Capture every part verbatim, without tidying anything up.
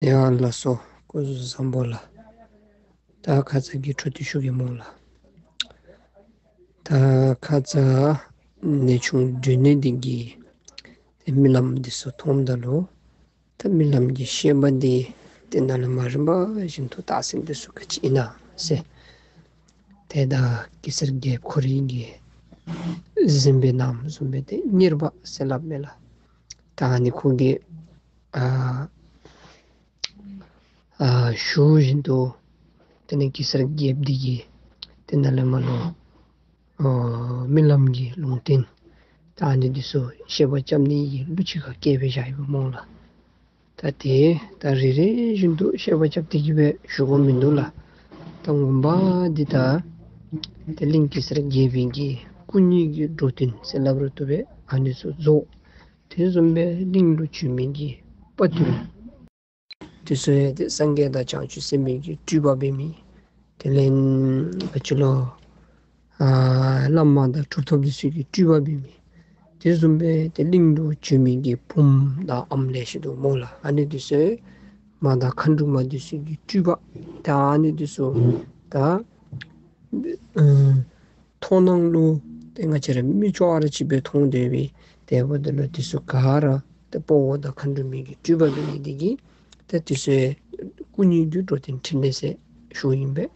ཡ་ལགས་སོ། སྐུ་གཟུགས་བཟང་པོ་ལགས། ད་ཁ་ཙ་གི་འཕྲོ་མཐུད་ཞུ་གེ་སྨོ་ལགས། ད་ཁ་ཙ་ནད་ཆུང་སྦྲུལ་ནད་འདི་གི་ཏེ་རྨི་ལམ་འདི་ཚུ་མཐོངམ་ད་ལུ་ད་རྨི་ལམ་གྱི་བཤད་པ་འདི་ཏེ་ནཱ་ལས་མར་རིམ་པ་བཞིན་དུ་རྟགས་མཚན་འདི་ཚུ་ག་ཅི་ཨིན་ན་ཟེར། ཏེ་ད་གེ་སར་རྒྱལཔོ་ཁོ་རའི་གི་གཟིམ་དཔོན་ནམ་བཟུམ་སྦེ་ཏེ་གཉེར་པ་ཟེར་སླབ་མས་ལགས། ད་ཨ་ནི་ཁོ་གིས་ཨ་ཨ་ཞུ་བཞིན་དུ་ཏེ་ནི་གེ་སར་རྒྱལཔོ་འདི་གིས་ཏེ་ནཱ་ལས་མར་ལུ་ཨ་རྨི་ལམ་གྱི་ལུང་བསྟན་ད་ཨ་ནི་འདི་ཚུ་བཤད་པ་རྐྱབ་ནི་གི་གླུ་ཅིག་ཁར་བཀལ་སྦེ་བཞག་ཡོདཔ་སྨོ་ལགས། ད་ཏེ་ད་རེ་རེ་བཞིན་དུ་བཤད་པ་རྐྱབ་སྟེ་གི་སྦེ་ཞུ་དགོཔ་མིན་འདུག་ལགས། ད་ངོ་མ་འདི་ད་ཏེ་གླིང་གེ་སར་རྒྱལ་པོའི་གི་སྐུ་ཉིད་ཀྱི་འགྲོ་དོན་ཟེར་སླབ་རུང་བཏུབ་པས། ཨ་ནི་ཚུ་རྫོགས། དེ་བཟུམ་སྦེ་གླིང་ལུ་བྱོན་མི་གི་དཔའ་བརྟུལ་དེ་ཚུ་ཡང་ཏེ་སངས་རྒྱས་དང་བྱང་ཆུབ་སེམས་དཔའི་གི་སྤྲུལ་པ་འབད་མི། དེ་ལས་ག་ཅི་ལོ། ཨ་བླ་མ་དང་གྲུབ་ཐོབ་དེ་ཚུ་གི་སྤྲུལ་པ་འབད་མི། དེ་བཟུམ་སྦེ་ཏེ་གླིང་ལུ་བྱོན་མི་གི་བུམོ་དང་ཨམ་ལེ་ཤ་འདུག་སྨོ་ལགས། ཨ་ནི་དེ་ཚུ་མ་དང་མཁའ་འགྲོ་མ་དེ་ཚུ་གི་སྤྲུལ་པ། ད་ཨ་ནི་དེ་ཚུ་ད་ཨ་མཐོང་སྣང་ལུ་ཏེ་ང་བཅས་ར་མི་ཅོག་ར་ཅིག་སྦེ་མཐོང་སྡོད་པའི་དེ་འབདཝ་ད་ལུ་དེ་ཚུ་ག་ར་ཏེ་དཔའ་བོ་དང་མཁའ་འགྲོ་མའི་གི་སྤྲུལ་པ་འབད་ནི་དེ་གིས་ཏེ་དེ་ཚུ་སྐུ་ཉིད་ཀྱི་འགྲོ་དོན་འཕྲིན་ལས་ཟེར་ཞུཝ་ཨིན་པས།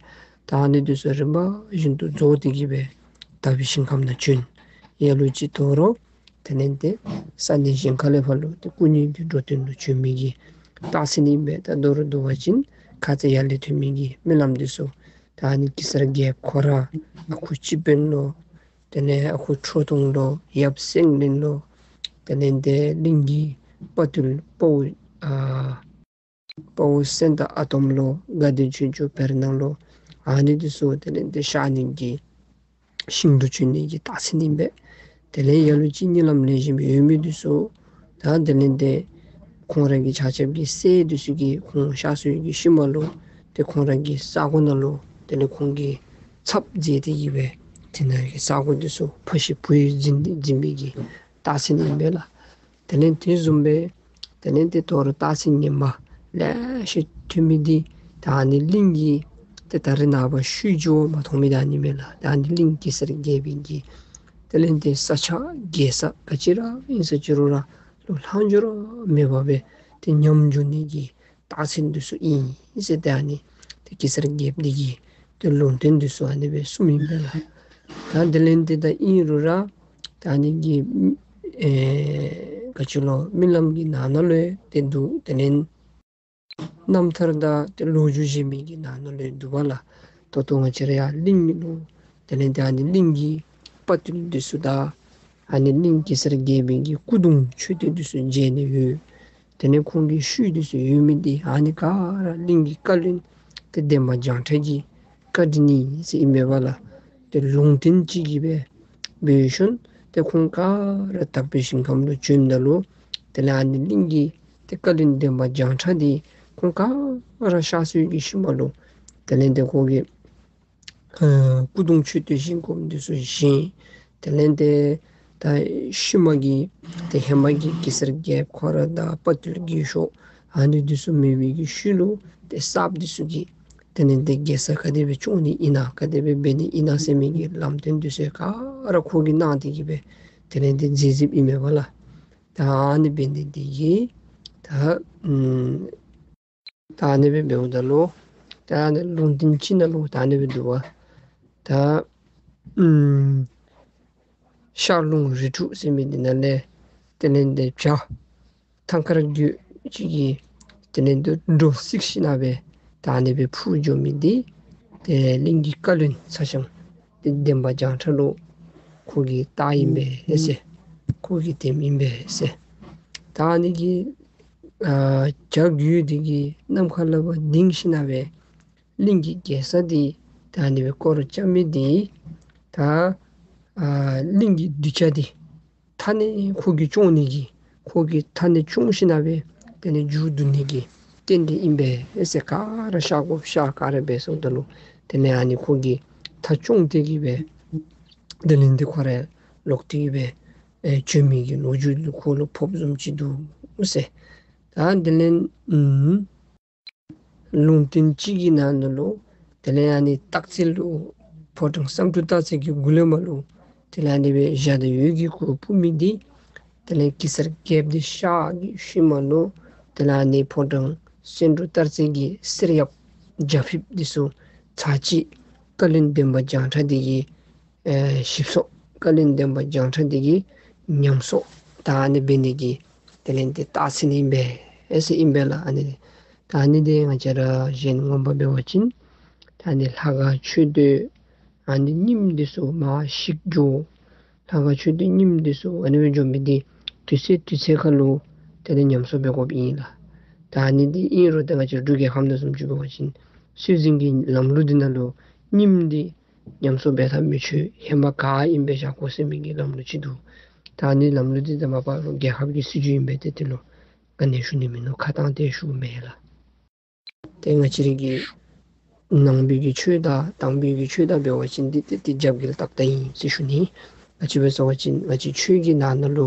ད་ཨ་ནི་དེ་ཚུ་རིམ་པ་བཞིན་དུ་རྫོགས་ཏེ་གི་སྦེ་དག་པའི་ཞིང་ཁམས་ནང་བྱོན། ལ་ལུ་ཅིག་དོ་རུང་དེ་ལས་ཏེ་ས་གནས་གཞན་ཁ་ལས་ཕར་ལུ་ཏེ་སྐུ་ཉིད་ཀྱི་འགྲོ་དོན་ལུ་བྱོན་མི་གི་རྟགས་མཚན་ཨིན་པས། ད་མདོར་བསྡུ་བ་ཅིན་ཁ་ཙ་ཡར་ལས་ཐོན་མི་གི་རྨི་ལམ་དེ་ཚུ་ད་ཨ་ནི་གེ་སར་རྒྱལཔོ་ཁོ་ར་ཨ་ཁུ་སྤྱི་དཔོན་ལོ། དེ་ལས་ཨ་ཁུ་ཁྲོ་ཐུང་ལོ། ཡབ་སེང་བློན་ལོ། དེ་ལས་ཏེ་གླིང་གི་དཔའ་བརྟུལ་དཔའ་བོ་ཨ་དཔའ་བོ་སེང་སྟག་ཨ་དོམ་ལོ། དགའ་ལྡན་ཆོས་སྐྱོང་བེར་ནག་ལོ། ཨ་ནི་དེ་ཚུ་དེ་ལས་ཏེ་གཤགས་ནི་གི་ཞིང་དུ་བྱོན་ནི་གི་རྟགས་མཚན་ཨིན་པས། དེ་ལས་ལ་ལུ་ཅིག་གཉིད་ལམ་ལེགས་ཤོམ་ཡོད་མི་དེ་ཚུ་ད་དེ་ལས་ཏེ་ཁོང་ར་གི་ཆ་ཁྱབ་ཀྱི་སྲས་དེ་ཚུ་གིས་ཁོང་གཤགས་སོང་གི་ཤུལ་མ་ལུ་ཏེ་ཁོང་ར་གི་ས་གོ་ནང་ལུ་དེ་ལས་ཁོང་གི་ཚབ་མཛད་དེ་གི་སྦེ་དེ་ནང་གི་ས་གོ་དེ་ཚུ་ཕ་ཤི་བུ་ཡི་འཛིན་འཛིན་པའི་གི་རྟགས་མཚན་ཨིན་པས་ལགས། དེ་ལས་དེ་བཟུམ་སྦེ་དེ་ལས་ཏེ་དོ་རུང་རྟགས་མཚན་ངན་པ་ལེ་ཤ་ཐོན་མི་འདི་ད་ཨ་ནི་གླིང་གི་ཏེ་ད་རེས་ནངས་པ་ཤུལ་ཅིག་མ་མཐོང་མི་ད་ཨ་ནི་མས་ལགས། ད་ཨ་ནི་གླིང་གེ་སར་རྒྱལ་པོའི་གི་དེ་ལས་ཏེ་ས་ཆ་རྒྱལ་ས་ག་ཅི་ར་ཨིན་ས་ཅི་རུང་ར་ལུ་ལྷག་འཕྲོ་ར་མེད་པར་སྦེ་ཏེ་ཉམས་འགྱོ་ནི་གི་རྟགས་མཚན་དེ་ཚུ་ཨིན་ཟེར་ཏེ་ཨ་ནི་ཏེ་གེ་སར་རྒྱལཔོ་འདི་གིས་ཏེ་ལུང་བསྟན་དེ་ཚུ་ཨ་ནི་སྦེ་གསུངམ་ཨིན་པས་ལགས། ད་དེ་ལས་ཏེ་ད་ཨིན་རུང་ར་ད་ཨ་ནི་གི་ཨེ་ག་ཅི་ལོ་རྨི་ལམ་གྱི་ནང་ན་ལུ་ཡང་ཏེ་འདུག། དེ་ལས་རྣམ་ཐར་དང་ཏེ་ལོ་རྒྱུས་བཤད་མི་གི་ནང་ན་ལུ་ཡང་འདུག་པ་ལགས། ད་ལྟོ་ང་བཅས་ར་ཡར་གླིང་ལུ་དེ་ལས་ཏེ་ཨ་ནི་གླིང་གི་དཔའ་བརྟུལ་དེ་ཚུ་དང་ཨ་ནི་གླིང་གེ་སར་རྒྱལ་པོའི་གི་སྐུ་གདུང་མཆོད་རྟེན་དེ་ཚུ་མཇལ་ནི་ཡོད། དེ་ལས་ཁོང་གི་ཤུལ་དེ་ཚུ་ཡོད་མི་འདི་ཨ་ནི་ག་ར་གླིང་གི་བཀའ་བློན་ཏེ་འདན་མ་བྱང་ཁྲ་གི་བཀའ་དྲིན་ཨིན་ཟེར་ཨིན་མས་པ་ལགས། ཏེ་ལུང་བསྟན་ཅིག་གིས་སྦེ་འབད་ཞིནམ་ཏེ་ཁོང་ག་ར་དག་པའི་ཞིང་ཁམས་ལུ་བྱོནམ་ད་ལུ་དེ་ལས་ཨ་ནི་གླིང་གི་ཏེ་བཀའ་བློན་འདན་མ་བྱང་ཁྲ་འདི་ཁོང་ག་ར་གཤགས་སོང་གི་ཤུལ་མ་ལུ་དེ་ལས་ཏེ་ཁོང་གི་ཨ་སྐུ་གདུང་མཆོད་རྟེན་བཞེངས་དགོཔ་འདི་ཚུ་བཞེངས། དེ་ལས་ཏེ་ད་ཤུལ་མ་གི་ཏེ་ཧེ་མ་གི་གེ་སར་རྒྱལཔོ་ཁོ་ར་དང་དཔའ་བརྟུལ་རྒས་ཤོས་ཨ་ནི་འདི་ཚུ་མེད་པའི་གི་ཤུལ་ལུ་ཏེ་གསརཔ་འདི་ཚུ་གིས་དེ་ལས་ཏེ་རྒྱལ་ས་ག་དེ་སྦེ་སྐྱོང་ནི་ཨིན་ན་ག་དེ་སྦེ་འབད་ནི་ཨིན་ན་ཟེར་མི་གི་ལམ་སྟོན་འདི་ཚུ་ག་ར་ཁོ་གིས་གནང་སྟེ་གི་སྦེ་དེ་ལས་ཏེ་མཛད་མཛདཔ་ཨིན་མས་པ་ལགས། ད་ཨ་ནི་འབད་ནི་འདི་གིས་ད་ཨམ་ད་ཨ་ནི་སྦེ་འབདཝ་ད་ལུ་ད་ཨ་ནི་ལུང་བསྟན་ཅིག་ནང་ལུ་ད་ཨ་ནི་སྦེ་འདུག་པ། ད་ཨམ་ཤར་ལུང་རི་ཕྲུག་ཟེར་མི་འདི་ནང་ལས་དེ་ལས་ཏེ་བྱ་ཐང་དཀར་རྒོད་ཅིག་གིས་དེ་ལས་ཏེ་འགྲོ་བསད་ཞིནམ་སྦེ་ད་ཨ་ནི་སྦེ་འཕུར་འགྱོ་མི་འདི་ཏེ་གླིང་གི་བཀའ་བློན་ཚ་ཞང་ཏེ་འདན་མ་བྱང་ཁྲ་ལུ་ཁོ་གིས་བལྟ་ཨིན་པས་ཟེར། ཁོ་གིས་བསྟནམ་ཨིན་པས་ཟེར། ད་ཨ་ནི་གི་ཨ་བྱ་རྒོད་འདི་གིས་ནམ་མཁའ་ལུ་ཕར་ལྡིང་ཞིནམ་སྦེ་གླིང་གི་རྒྱལ་ས་འདི་ད་ཨ་ནི་སྦེ་སྐོར་ར་རྐྱབ་མི་འདི་ད་ཨ་གླིང་གི་གདུལ་བྱ་འདི་མཐའ་ནས་ཁོ་གིས་སྐྱོང་ནི་གི་ཁོ་གིས་མཐའ་ནས་སྐྱོང་ཞིནམ་སྦེ་དེ་ལས་མཇུག་བསྡུ་ནི་གི་རྟེན་འབྲེལ་ཨིན་པས་ཟེར། ག་ར་གཤགས་དགོཔ་གཤགས། ག་ར་འབད་སོངམ་ད་ལུ་དེ་ལས་ཨ་ནི་ཁོ་གིས་མཐའ་སྐྱོང་སྟེ་གི་སྦེ་དེ་ལས་ཏེ་ཁོ་ར་ལོག་སྟེ་གི་སྦེ་ཨེ་བྱོན་མི་གི་ལོ་རྒྱུས་ལུ་ཁོ་ལུ་ཕོགཔ་བཟུམ་ཅིག་འདུག་ཟེར། ད་དེ་ལས་ཨམ་ ལུང་བསྟན་ཅིག་གི་ནང་ན་ལུ་དེ་ལས་ཨ་ནི་སྟག་རྩེ་ལུ་ཕོ་བྲང་བསམ་གྲུབ་སྟག་རྩེ་གི་མགུ་ལས་མར་ལུ་དེ་ལས་ཨ་ནི་སྦེ་བཞག་སྟེ་འོད་ཀྱི་གུར་ཕུབ་མི་འདི་དེ་ལས་གེ་སར་རྒྱལཔོ་འདི་གཤགས་ཀྱི་ཤུལ་མ་ལུ་དེ་ལས་ཨ་ནི་ཕོ་བྲང་བསམ་གྲུབ་སྟག་རྩེ་གི་གསེར་ཡབ་རྒྱ་ཕིབས་འདི་ཚུ་ཚར་གཅིག་བཀའ་བློན་འདན་མ་བྱང་ཁྲ་འདི་གི་ཨེ་ཞིབ་གསོ་བཀའ་བློན་འདན་མ་བྱང་ཁྲ་འདི་གི་ཉམས་གསོ་ད་ཨ་ནི་འབད་ནི་གི་དེ་ལས་འདི་རྟགས་མཚན་ཨིན་པས་ཟེར་ཨིན་པས་ལགས། ཨ་ནི་ད་ཨ་ནི་འདི་ང་བཅས་ར་གཞན་ངོ་མ་འབད་བ་ཅིན་ད་ཨ་ནི་ལྷ་ཁང་མཆོད་རྟེན་ཨ་ནི་རྙིངམ་འདི་ཚུ་མར་བཤིག་འགྱོ། ལྷ་ཁང་མཆོད་རྟེན་རྙིངམ་འདི་ཚུ་ཨ་ནི་སྦེ་འགྱོ་མི་འདི་དུས་ཚོད་དུས་ཚོད་ཁར་ལུ་དེ་ལས་ཉམས་གསོ་འབད་དགོཔ་ཨིན་ལགས། ད་ཨ་ནི་འདི་ཨིན་རུང་ད་ང་བཅས་འབྲུག་རྒྱལ་ཁབ་ནང་བཟུམ་ཅིག་འབད་བ་ཅིན་སྲོལ་འཛིན་གྱི་ལམ་ལུགས་འདི་ནང་ལུ་རྙིངམ་འདི་ཉམས་གསོ་འབད་ཐབས་མི་ཆོག། ཧེ་མ་ག་ཨིནམ་སྦེ་བཞག་དགོ་ཟེར་མི་གི་ལམ་ལུགས་ཅིག་འདུག། ད་ཨ་ནི་ལམ་ལུགས་འདི་ད་མ་པ་རྒྱལ་ཁབ་ཀྱི་སྲིད་བྱུས་ཨིན་པས། ཏེ་དེ་ལུ་ག་ནི་ཞུ་ནི་མིན་ནུག། ཁ་བཏང་སྟེ་ཞུཝ་མེན་ལགས། ཏེ་ང་བཅས་ར་གི་ནང་པའི་གི་ཆོས་དང་དང་པའི་གི་ཆོས་དང་འབད་བ་ཅིན་འདི་ཏེ་ཏེ་རྒྱབ་འགལ་ཏག་ཏག་ཨིན་ཟེར་ཞུ་ནི། ག་ཅི་སྦེ་ཟེར་བ་ཅིན་ང་བཅས་ཆོས་ཀྱི་ནང་ན་ལུ་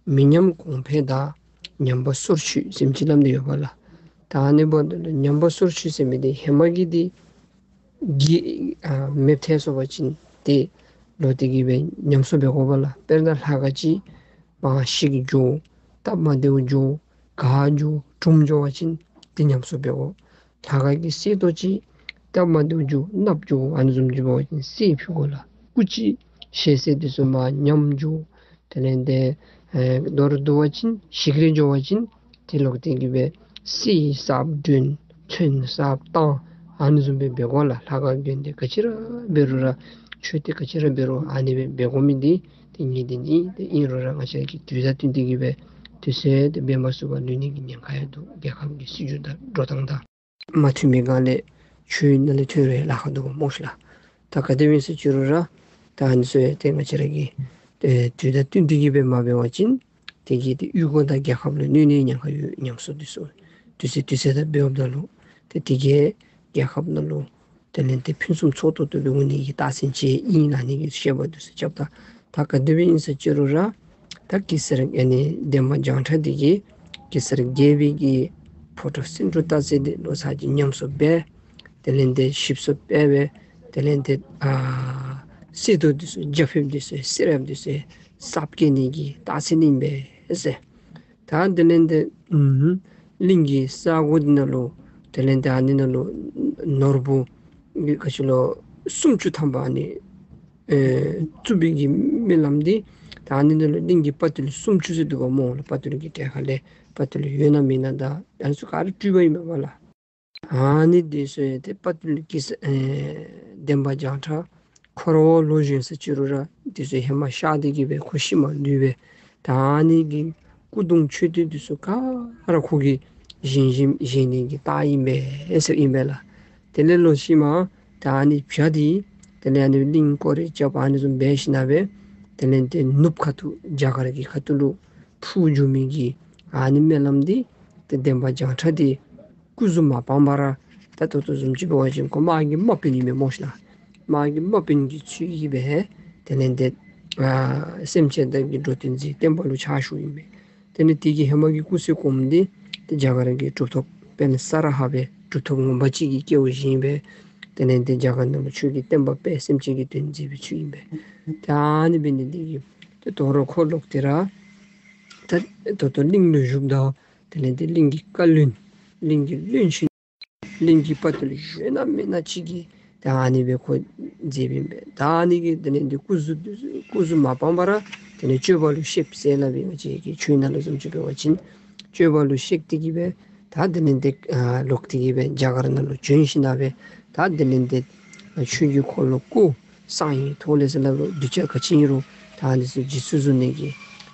མི་ཉམས་གོང་འཕེལ་དང་ཉམས་པ་སོར་ཆུད་ཟེར་མི་ཅིག་སླབ་སྟེ་ཡོདཔ་ལགས། ད་ཨ་ནི་འབདཝ་ད་ལུ་ཉམས་པ་སོར་ཆུད་ཟེར་མི་འདི་ཧེ་མ་གི་འདི་གི་ཨ་མེདཔ་ཐལ་སོང་པ་ཅིན་ཏེ་ལོག་སྟེ་གི་སྦེ་ཉམས་གསོ་འབད་དགོཔ་ལགས། དཔེར་ན་ལྷ་ཁང་ཅིག་མར་བཤིག་འགྱོ། སྟབས་མ་བདེཝ་འགྱོ། ག་འགྱོ། གྲུམ་འགྱོ་བ་ཅིན་ཏེ་ཉམས་གསོ་འབད་དགོ། ལྷ་ཁང་གི་གསེར་ཏོག་ཅིག་སྟབས་མ་བདེཝ་འགྱོ། གནགཔོ་འགྱོ། ཨ་ནི་བཟུམ་ཅིག་འབད་བ་ཅིན་གསེར་ཕུལ་དགོ་ལགས། སྐུ་ཅིག་ཞལ་ཟས་འདི་ཚུ་མར་ཉམས་འགྱོ། དེ་ལས་ཏེ་ཨེ་མདོར་བསྡུ་བ་ཅིན་ཞིག་རལ་འགྱོ་བ་ཅིན་ཏེ་ལོག་སྟེ་གི་སྦེ་གསེར་གསརཔ་སྒྲོན། ཚོན་གསརཔ་བཏང་། ཨ་ནི་བཟུམ་སྦེ་འབད་དགོ་ལགས། ལྷ་ཁང་དགོན་སྡེ་ག་ཅི་ར་འབད་རུང་ར་ཆོས་སྡེ་ག་ཅི་ར་འབད་རུང་ཨ་ནི་སྦེ་འབད་དགོ་མི་འདི་ཏེ་ངེས་བདེན་ཨིན། ཏེ་ཨིན་རུང་ར་ང་བཅས་ཀྱི་དུས་དང་བསྟུན་ཏེ་གི་སྦེ་དུས་ཚོད་དེ་འབད་མ་ཚུགས་པར་ལུས་ནི་གི་ཉེན་ཁ་ཡང་འདུག། རྒྱལ་ཁབ་ཀྱི་སྲིད་བྱུས་དང་འགྲོ་སྟངས་དང་མ་མཐུན་པའི་སྒང་ལས་ཆོས་ནང་ལས་ཐོན་རུང་ལཱ་ཁག་འདུག་སྨོ་ཤེ་ལགས། ད་ག་དེ་སྦེ་ཨིན་ཟེར་ཅི་རུང་ར་ད་ཨ་ནི་ཚུ་ཡང་ཏེ་ང་བཅས་ར་གིས་ཨེ་དུས་དང་བསྟུན་ཏེ་གི་སྦེ་མ་འབད་བ་ཅིན་དེ་གིས་ཏེ་གཡུས་སྒོ་དང་རྒྱལ་ཁབ་ལུ་གནོད་ནིའི་ཉེན་ཁ་ཡོད། ཉམས་གསོ་འདི་ཚུ་དུས་ཚོད་དུས་ཚོད་དང་འབདཝ་ད་ལུ་ཏེ་དེ་གིས་རྒྱལ་ཁབ་ནང་ལུ་དེ་ལས་ཏེ་ཕུན་སུམ་ཚོགས་ཏོག་ཏོ་སྦེ་འོང་ནི་གི་རྟགས་མཚན་ཅིག་ཨིན་ལགས། ཨ་ནི་གི་བཤད་པ་འདི་ཚུ་རྐྱབ་ད། ད་ག་དེ་སྦེ་ཨིན་ཟེར་ཅི་རུང་ར་ད་གེ་སར་ཨ་ནི་འདན་མ་བྱང་ཁྲ་འདི་གིས་གེ་སར་རྒྱལ་པོའི་གི་ཕོ་བྲང་བསམ་གྲུབ་སྟག་རྩེ་འདི་ལོག་ཚར་གཅིག་ཉམས་གསོ་འབད། དེ་ལས་ཏེ་ཞིབ་གསོ་འབད་སྦེ་དེ་ལས་ཏེ་ཨ་གསེར་ཏོག་འདི་ཚུ་རྒྱ་ཕིབས་འདི་ཚུ་གསེར་ཡབ་འདི་ཚུ་གསརཔ་བཀལ་ནི་གི་རྟགས་མཚན་ཨིན་པས་ཟེར། ད་དེ་ལས་ཏེ་ཨུམ་གླིང་གི་ས་གོ་འདི་ནང་ལུ་དེ་ལས་ཏེ་ཨ་ནི་ནང་ལུ་ནོར་བུ་གི་ག་ཅི་ལོ་སུམ་ཅུ་ཐམ་པ་ཨ་ནི་ཨེ་བཙུགས་པའི་གི་རྨི་ལམ་འདི་ད་ཨ་ནི་ནང་ལུ་གླིང་གི་དཔའ་བརྟུལ་སུམ་ཅུ་ཟེར་འདུག་པ་སྨོ་ལགས། དཔའ་བརྟུལ་གྱི་གྲལ་ཁ་ལས་དཔའ་བརྟུལ་ཡོད་ན་མེད་ན་ད་ཨ་ནི་ཚུ་ག་ར་སྤྲུལ་པ་ཨིན་པས་ལགས། ཨ་ནི་འདི་ཚུ་ཡང་ཏེ་དཔའ་བརྟུལ་གེ་སར་ཨེ་འདན་མ་བྱང་ཁྲ་ཁོ་ར་བ་ལོ་གཞོན་ས་ཅི་རུང་ར་འདི་ཚུ་ཧེ་མ་གཤགས་ཏེ་གི་སྦེ་ཁོ་ཤི་མ་ལུས་པས། ད་ཨ་ནི་གི་སྐུ་གདུང་མཆོད་རྟེན་འདི་ཚུ་ག་ར་ཁོ་གིས་བཞེངས་བཞེངས་བཞེངས་ནི་གི་རྟགས་ཨིན་པས་ཟེར་ཨིན་པས་ལགས། དེ་ལས་ལོག་ཤུལ་མ་ད་ཨ་ནི་བྱ་འདི་དེ་ལས་ཨ་ནི་གླིང་སྐོར་ར་རྐྱབ་ཨ་ནི་བཟུམ་འབད་ཞིནམ་སྦེ་དེ་ལས་ཏེ་ནུབ་ཁ་ཐུག་རྒྱ་གར་གྱི་ཁ་ཐུག་ལུ་འཕུར་འགྱོ་མི་གི་ཨ་ནི་རྨི་ལམ་འདི་ཏེ་འདན་མ་བྱང་ཁྲ་འདི་སྐུ་གཟུགས་མ་སྤངས་པར་ར་ད་ད་ལྟོ་བཟུམ་ཅིག་འབད་བ་ཅིན་ཁོ་དམག་གི་དམག་དཔོན་ཨིན་མས་སྨོ་ཤེ་ལགས། དམག་གི་དམག་དཔོན་གྱི་ཚུལ་གྱིས་སྦེ་དེ་ལས་ཏེ་ཨ་སེམས་ཅན་དག་གི་འགྲོ་དོན་མཛད་བསྟན་པ་ལུ་ཕྱག་ཞུཝ་ཨིན་མས། དེ་ལས་དེ་གི་ཧེ་མ་གི་སྐུ་ཚེ་གོངམ་འདི་ཏེ་རྒྱ་གར་གྱི་གྲུབ་ཐོབ་དཔལ་ས་ར་ཧ་པའི་གྲུབ་ཐོབ་ངོ་མ་ཅིག་གི་སྐྱེ་བ་བཞེས་སྦེ་དེ་ལས་ཏེ་རྒྱ་གར་ནང་ལུ་ཆོས་ཀྱི་བསྟན་པ་སྤེལ་སེམས་ཅན་གྱི་དོན་མཛད་པའི་ཚུལ་ཨིན་པས། ད་ཨ་ནི་འབད་ནི་འདི་གིས་ཏེ་དོ་རུང་ཁོ་ལོག་སྟེ་ར་ད་ད་ལྟོ་གླིང་ལུ་བཞུགསཔ་ད་དེ་ལས་ཏེ་གླིང་གི་བཀའ་བློན་གླིང་གི་བློན་ཆེན་གླིང་གི་དཔའ་བརྟུལ་ཡོད་ན་མེད་ན་ཅིག་གིས་ད་ཨ་ནི་སྦེ་ཁོ་མཛད་པའི་ཨིན་པས། ད་ཨ་ནི་གིས་དེ་ལས་ཏེ་སྐུ་གཟུགས་སྐུ་གཟུགས་མ་སྤངས་པར་ར་དེ་ལས་སྤྱོད་པ་ལུ་གཤེགས་ཟེར་སླབ་པའི་ང་བཅས་ཀྱི་ཆོས་ནང་ལུ་བཟུམ་ཅིག་འབད་བ་ཅིན་སྤྱོད་པ་ལུ་གཤེགས་ཏེ་གི་སྦེ་ད་དེ་ལས་ཏེ་ཨ་ལོག་སྟེ་གི་སྦེ་རྒྱ་གར་ནང་ལུ་བྱོན་ཞིནམ་སྦེ་ད་དེ་ལས་ཏེ་ཆོས་ཀྱི་འཁོར་ལོ་བསྐོར། གསང་བའི་ཐོག་ལས་ཟེར་སླབ་རུང་གདུལ་བྱ་ག་ཅི་ཨིན་རུང་ད་ཨ་ནི་ཚུ་རྗེས་སུ་བཟུང་ནི་གི་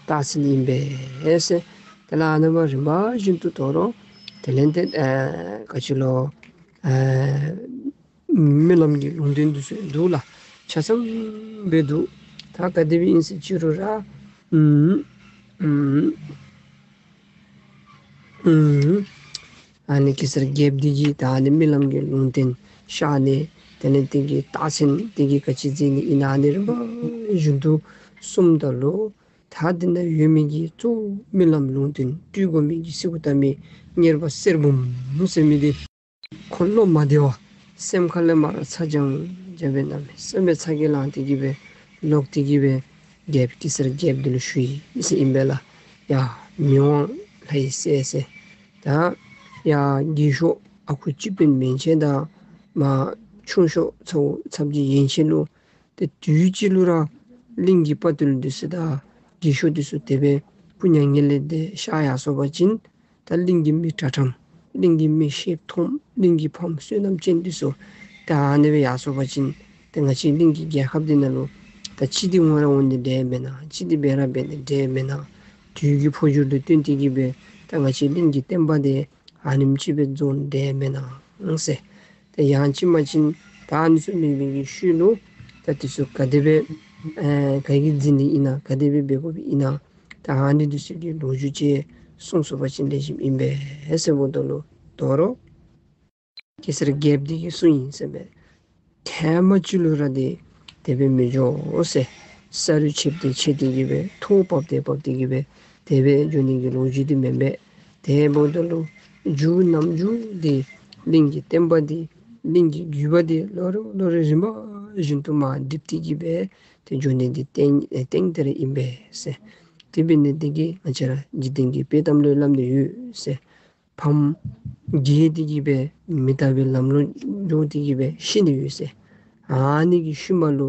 རྟགས་མཚན་ཨིན་པས་ཟེར། དེ་ལས་ཨ་ནི་སྦེ་རིམ་པ་བཞིན་དུ་དོ་རུང་དེ་ལས་ཏེ་ཨ་ག་ཅི་ལོ་ཨ་རྨི་ལམ་གྱི་ལུང་བསྟན་འདི་ཚུ་འདུག་ལགས། ཆ་ཚང་སྦེ་འདུག། ད་ག་དེ་སྦེ་ཨིན་ཟེར་ཅི་རུང་ར་ཨུམ་ཨུམ་ཨུམ་ཨ་ནི་གེ་སར་རྒྱལཔོ་འདི་གིས་ད་ཨ་ནི་རྨི་ལམ་གྱི་ལུང་བསྟན་ཤར་ནི་དེ་ལས་དེ་གི་རྟགས་མཚན་དེ་གིས་ག་ཅི་མཛད་ནི་ཨིན་ན་ཨ་ནི་རིམ་པ་བཞིན་དུ་གསུངམ་ད་ལུ་ད་འདི་ན་ཡོད་མི་གི་གཙོ་བོ་རྨི་ལམ་ལུང་བསྟན་སྤྲུལ་དགོ་མི་གི་སི་ཁུ་ཏ་མི་གཉེར་པ་གསེར་འབུམ་ཟེར་མི་འདི་ ཁོ་བློ་མ་བདེ་བར་སེམས་ཁ་ལས་མར་ཚ་གྱང་རྒྱབ་སྦེ་གནམ་མེད་ས་མེད་ཚ་གྱང་ལང་སྟེ་གི་སྦེ་ལོག་སྟེ་གི་སྦེ་རྒྱལཔོ་གེ་སར་རྒྱལཔོ་འདི་ལུ་ཞུ་ཡི་ཟེར་ཨིན་པས་ལགས། ཡ་མི་དབང་ལྷ་ཡི་སྲས་ཟེར། ད་ཡ་རྒས་ཤོས་ཨ་ཁུ་སྤྱི་དཔོན་མན་ཆད་དང་མ་ཆུང་ཤོས་ཚ་བོ་ཚབ་ཀྱི་ཡན་ཆད་ལུ་ཏེ་དུས་གཅིག་ལུ་ར་གླིང་གི་དཔའ་རྟུལ་འདི་ཚུ་དང་རྒས་ཤོས་འདི་ཚུ་དེ་སྦེ་སྐུ་མྱ་ངན་ལས་འདས་གཤགས་ཡར་སོང་པ་ཅིན་ད་གླིང་གི་མི་དྲག་དྲགས་གླིང་གི་མི་ཤེད་ཐོམ་གླིང་གི་ཕམ་བསོད་ནམས་ཅན་འདི་ཚུ་ད་ཨ་ནི་སྦེ་ཡར་སོང་པ་ཅིན་ཏེ་ང་བཅས་གླིང་གི་རྒྱལ་ཁབ་འདི་ནང་ལུ་ད་ཅི་འདི་འོང་ར་འོང་ནི་འདྲས་མེན་ན། ཅི་འདི་འབད་ར་འབད་ནི་འདྲས་མེན་ན། དུས་ཀྱི་འཕོ་འགྱུར་ལུ་བསྟུན་ཏེ་གི་སྦེ་ད་ང་བཅས་གླིང་གི་བསྟན་པ་འདི་ཨ་ནེམ་ཅིག་སྦེ་རྫོགས་ནི་འདྲས་མེན་ན་ཟེར། ཏེ་ཡང་ཅིན་མ་ཅིན་ད་ཨ་ནི་ཚུ་མེད་པའི་གི་ཤུལ་ལུ་ད་འདི་ཚུ་ག་དེ་སྦེ་ཨེ་ག་གིས་འཛིན་ནི་ཨིན་ན། ག་དེ་སྦེ་འབད་དགོཔ་ཨིན་ན། ད་ཨ་ནི་འདི་ཚུ་གི་ལོ་རྒྱུས་ཅིག་གསུངས་སོང་པ་ཅིན་ལེགས་ཤོམ་ཨིན་པས་ཟེར་འབདཝ་ད་ལུ་དོ་རུང་གེ་སར་རྒྱལཔོ་འདི་གིས་གསུངས་ཡི་ཟེར་མས། ཐེངས་མ་གཅིག་ལུ་ར་འདི་དེ་སྦེ་མི་འགྱོ་ཟེར། ས་རུད་ཆདཔ་འདི་ཆད་དེ་གི་སྦེ་ཐོག་བབས་ཏེ་བབས་ཏེ་གི་སྦེ་དེ་སྦེ་འགྱོ་ནི་གི་ལོ་རྒྱུས་འདི་མེན་པས། དེ་འབདཝ་ད་ལུ་མཇུག་ནམ་མཇུག་འདི་གླིང་གི་བསྟན་པ་འདི་གླིང་གི་བརྒྱུད་པ་འདི་ལོག་རེ་ལོག་རེ་རིམ་པ་བཞིན་དུ་མར་འགྲིབ་སྟེ་གི་སྦེ་ཏེ་འགྱོ་ནི་འདི་ཏན་ཏན་ཏན་ར་ཨིན་པས་ཟེར། དེ་འབད་ནི་འདི་གིས་ང་བཅས་ར་འཇིག་རྟེན་གྱི་དཔེ་གཏམ་ལུ་སླབ་ནི་ཡོད་ཟེར། ཕམ་རྒས་ཏེ་གི་སྦེ་མི་དག་པའི་ལམ་ལུ་འགྱོ་སྟེ་གི་སྦེ་ཤི་ནི་ཡོད་ཟེར། ཨ་ནི་གི་ཤུལ་མ་ལུ་